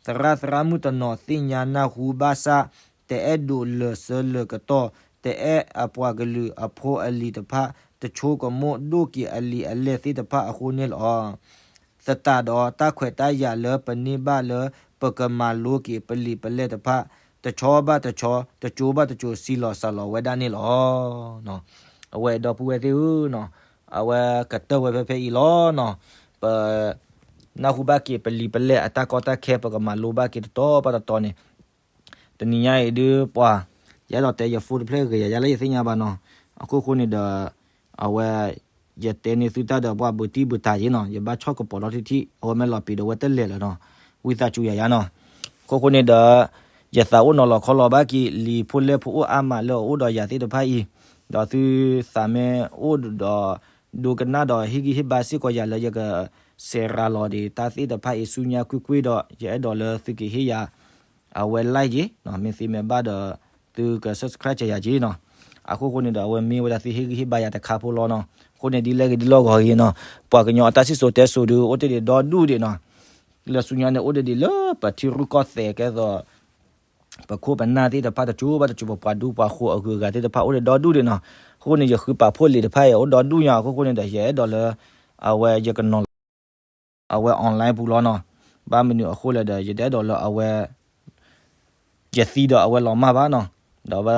သရၣ်သရၣ်မုၣ်တနီၤသ့ၣ်ညါနၢ်ဟူဘၣ်ဆၣ် တအဲၣ်ဒိးလၢာ်ဆၢလၢာ်ကတီၢ်, တအဲၣ်အပှၤကလုာ်အဖိအလံၤတဖၣ် တဆိကမိၣ်ဒိၣ်က့ၤအလံာ်အလဲၢ်သ့ၣ်တဖၣ်အဃိန့ၣ်လီၤ. သတးဒီးတၢ်ခွဲးတၢ်ယာ်လၢပန့ၢ်ဘၣ်လၢပကမၤလိက့ၤပလံာ်ပလဲၢ်တဖၣ် တဆီဘၣ်တဆီ တကၠိဘၣ်တကၠိ စံၣ်လီၤစၢ်လီၤဝဲဒၣ်န့ၣ်လီၤ. အဝဲဒီပုၢ်ဝဲၢ်သ့ၣ်ဧၢ, အဝဲကတၢၢ်ဝဲဖဲဖဲအံၤလီၤနီၤ. ပ နၢ်ဟူဘၣ်က့ၤပလံာ်ပလဲၢ်အတၢ်ကီတၢ်ခဲ ပကမၤလိဘၣ်က့ၤတတီၤဘၣ်တတီၤန့ၣ် တနံၤညါအံၤဒုးပှၤ ယအဲၣ်ဒိးတဲယ phone တဖျၢၣ်ဂ့ၤယၤ ယၤလၢယသ့ၣ်ညါဘၣ်နီၤ. အခိၣ်ဃိန့ၣ်ဒီး အဝဲ ယတဲန့ၢ်သုတၢ်ဒီးပှၤဘုးတံၢ်ဘုးတၢ်ယ့နီၤ, ယဘၣ်ဆီၣ်ကပီၤလီၤထံထံ အဝဲမ့ၢ်လီၤပံာ်ဒီးဝဲတလဲၤလၢၤနီၤ, ဝံသးစူၤယၤယၤနီၤ. အခိၣ်ဃိန့ၣ်ဒီး ယသးအိၣ်နီၤလီၤခီလီၤဘၣ်က့ၤ လံာ်ဖိလဲၢ်ဖိအိၣ်အါမးလၢအအိၣ်ဒီးယၤသ့ၣ်တဖၣ်အံၤ, ဒီးသုသးမ့ၢ်အိၣ်ဒီး ဒိကနၣ်ဒီးဟ့ၣ်ဂံၢ်ဟ့ၣ်ဘါစ့ၢ်ကီးယၤလၢယကစဲးရၤလီၤဒံးတၢ်သ့ၣ်တဖၣ်အံၤဆူညါကွ့ၢ်ကွ့ၢ်ဒီး ယအဲၣ်ဒိးလၢသုကဟ့ၣ်ယၤ အဝဲ like က့ၤ, မ့ၢ်သ့မ့ၢ်ဘၣ်ဒီး သုက subscribe ယၤက့ၤနီၤ. အခိၣ်ဃိန့ၣ်ဒီး အဝဲမ့ၢ်ဝဲဒၣ်သုဟ့ၣ်ဂံၢ်ဟ့ၣ်ဘါယၤတခါဖိလီၤနီၤ. အဃိန့ၣ်ဒ်လဲၣ်ဂ့ၤဒ်လဲၣ်ဂ့ၤနီၤ, ပှၤကညီအတၢ်စံၣ်စိၤတဲစိၤဒုး အိၣ်တ့ၢ်ဒံးဒီဒူၣ်ဒံးနီၤ. လၢဆူညါန့ၣ်အိၣ်တ့ၢ်ဒံးလၢပထံရူၢ်ကီၢ်သဲးကဲသိး ပခိၣ်ပနၢ်သ့ၣ်တဖၣ်တကၠိဘၣ်တကၠိ ပပှၤဒူပှၤဃိၤအဂုၤအဂၤသ့ၣ်တဖၣ်အိၣ်ဒံးဒီဒူၣ်ဒံးနီၤ. အဃိန့ၣ် ယဃုပာ်ဖှိၣ်လံာ်တဖၣ်အံၤအိၣ်ဒီဒူၣ်ညါ အခိၣ်ဃိန့ၣ်ဒီး ယအဲၣ်ဒိးလၢ အဝဲယကနီၤလီၤ အဝဲ online ပူၤလီၤနီၤ. ဘၣ်မနုၤအဃိလဲၣ်ဒီး ယတအဲၣ်ဒိးလၢအဝဲ ယသံဒီးအဝဲလီၤမၢ်ဘၣ်နီၤ. ဒီးဝဲ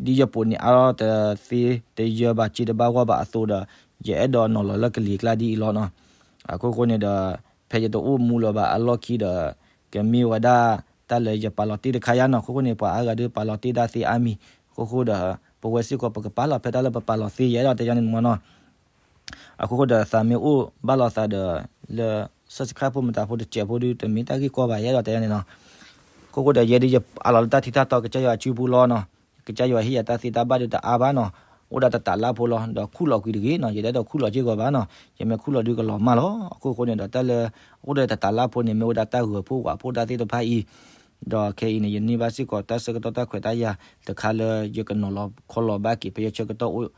ဒ်ယပိာ်န့ၢ်အါထီၣ်တသ့တယၢဘၣ် က့တဘၣ်ဂီၢ်ဘၣ်အသိးဒီး ယအဲၣ်ဒိးနီၤလီၤလၢကလံၤကျါဒ်အံၤလီၤနီၤ. အခိၣ်ဃိန့ၣ်ဒီး ဖဲယတအိၣ်မူလၢၤဘၣ်အလီၢ်ခံဒီး ကမ့ၢ်ဝဲဒၣ်တၢ်လၢယပာ်လီၤတ့ၢ်တခါယါနီၤ. အခိၣ်ဃိန့ၣ် ပှၤအါဂၤဒုးပာ်လီၤတ့ၢ်တၢ်သ့အါမံၤ အခိၣ်ဃိဒီး ပဝဲစ့ၢ်ကီးပကပာ်လီၤဖဲတၢ်လၢပပာ်လီၤသ့ ယအဲၣ်ဒိးတဲယါန့ၣ်မ့ၢ်နီၤ. အခိၣ်ဃိဒီးသးမ့ၢ်အိၣ်ဘၣ်လိာ်သးဒီး လၢ subscribe ဖိမတၤဖိတစဲးဖိဒုး တမ့ၢ်တၢ်ဂ့ၢ်ကီဘၣ် ယအဲၣ်ဒိးတဲယါန့ၣ်နီၤ. အခိၣ်ဃိဒီးယဲဒုးယအးလီၤလၢတၢ်ထံတၢ်တီကစၢ်ယွၤအစုပူၤလီၤနီၤ. ကစၢ်ယွၤဟ့ၣ်ယၤတၢ်သ့တၢ်ဘၣ်ဒုးတအါဘၣ်နီၤ. အိၣ်ဒၣ်တတးလါဖိလီၤ ဒီးခူၣ်လီၤကွံာ်တဂ့ၤနီၤ. ယတအဲၣ်ဒိးခူၣ်လီၤစ့ၢ်ကီးဘၣ်နီၤ. ယမ့ၢ်ခူၣ်လီၤဒုးကလီၤမၢ်လီၤ. အခိၣ်ဃိန့ၣ်ဒီးတၢ်လၢ အိၣ်ဒီးတတးလါဖိန့ၣ် မ့ၢ်ဝဲဒၣ်တၢ်ဂၢၤဖှိၣ်ဝးဖှိၣ်တၢ်သ့ၣ်တဖၣ်အံၤ ဒီးခဲအံၤန့ၣ် ယန့ၢ်ဘၣ်စ့ၢ်ကီးတၢ်ဆၢကတီၢ်တၢ်ခွဲးတၢ်ယာ်တခါလၢယကနီၤလီၤခီလီၤဘၣ်က့ၤ ဖဲယဆၢကတီၢ်အိၣ်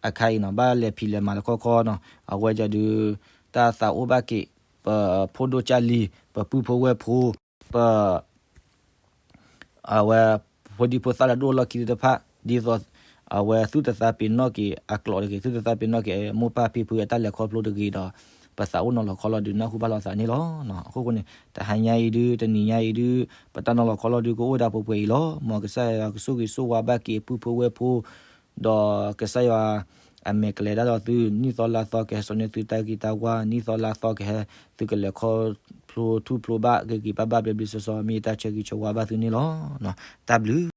အခါအံၤနီၤ. ဘၣ်လဲၤဖံးလဲၤမၤလၢခီခီနီၤ. အဝဲဒၣ်ဒုး တၢ်သးအိၣ်ဘၣ်က့ၤ ပဖိဒိၣ်ကၢ်လံၤ ပပုၢ်ဖိဝဲၢ်ဖိ ပ အဝဲ ဖိဒံဖိသၣ်လၢဒိၣ်လီၢ်ခံသ့ၣ်တဖၣ် ဒ်သိး အဝဲသူၣ်တသးပ့ၤနီၣ်က့ၤအကျိာ်တဂ့ၤ, သူၣ်တသးပ့ၤနီၣ်က့ၤအမိၢ်ပၢ်ဖံဖုအတၢ်လဲၤခီဖျိတဂ့ၤဒီး ပသးအိၣ်နီၤလီၤခီလီၤဒုးနၢ်ဟူဘၣ်လိာ်သးန့ၣ်လီၤ. အဃိဃိန့ၣ် တဟါညါအံၤဒုး တနံၤညါအံၤဒုး ပတၢ်နီၤလီၤခီလီၤဒုးကအိၣ်ဝဲဒၣ်ပှဲၤပှဲၤအံၤလီၤ. မ်ကစၢ်ယွၤကဆိၣ်ဂ့ၤဆိၣ်ဝါဘၣ်က့ၤပုၢ်ဖိဝဲၢ်ဖိ ဒီးကစၢ်ယွၤအမဲာ်ကလဲၤဒၣ်ဒီးသု နံၣ်သီလါသီကဟဲစိာ်န့ၢ်သုတၢ်ဂံၢ်တၢ်ဘါ, နံၣ်သီလါသီကဟဲ သုကလဲၤခီဖျိထူၣ်ဖျိဘၣ်ဂ့ၤဂ့ၤဘၣ်ဘၣ်ဘျ့ဘျ့ဆှီဆှီ မ့ၢ်တၢ်ဆၢဂ့ၤဆၢဝါဘၣ်သုန့ၣ်လီၤ. တၢ်ဘျုး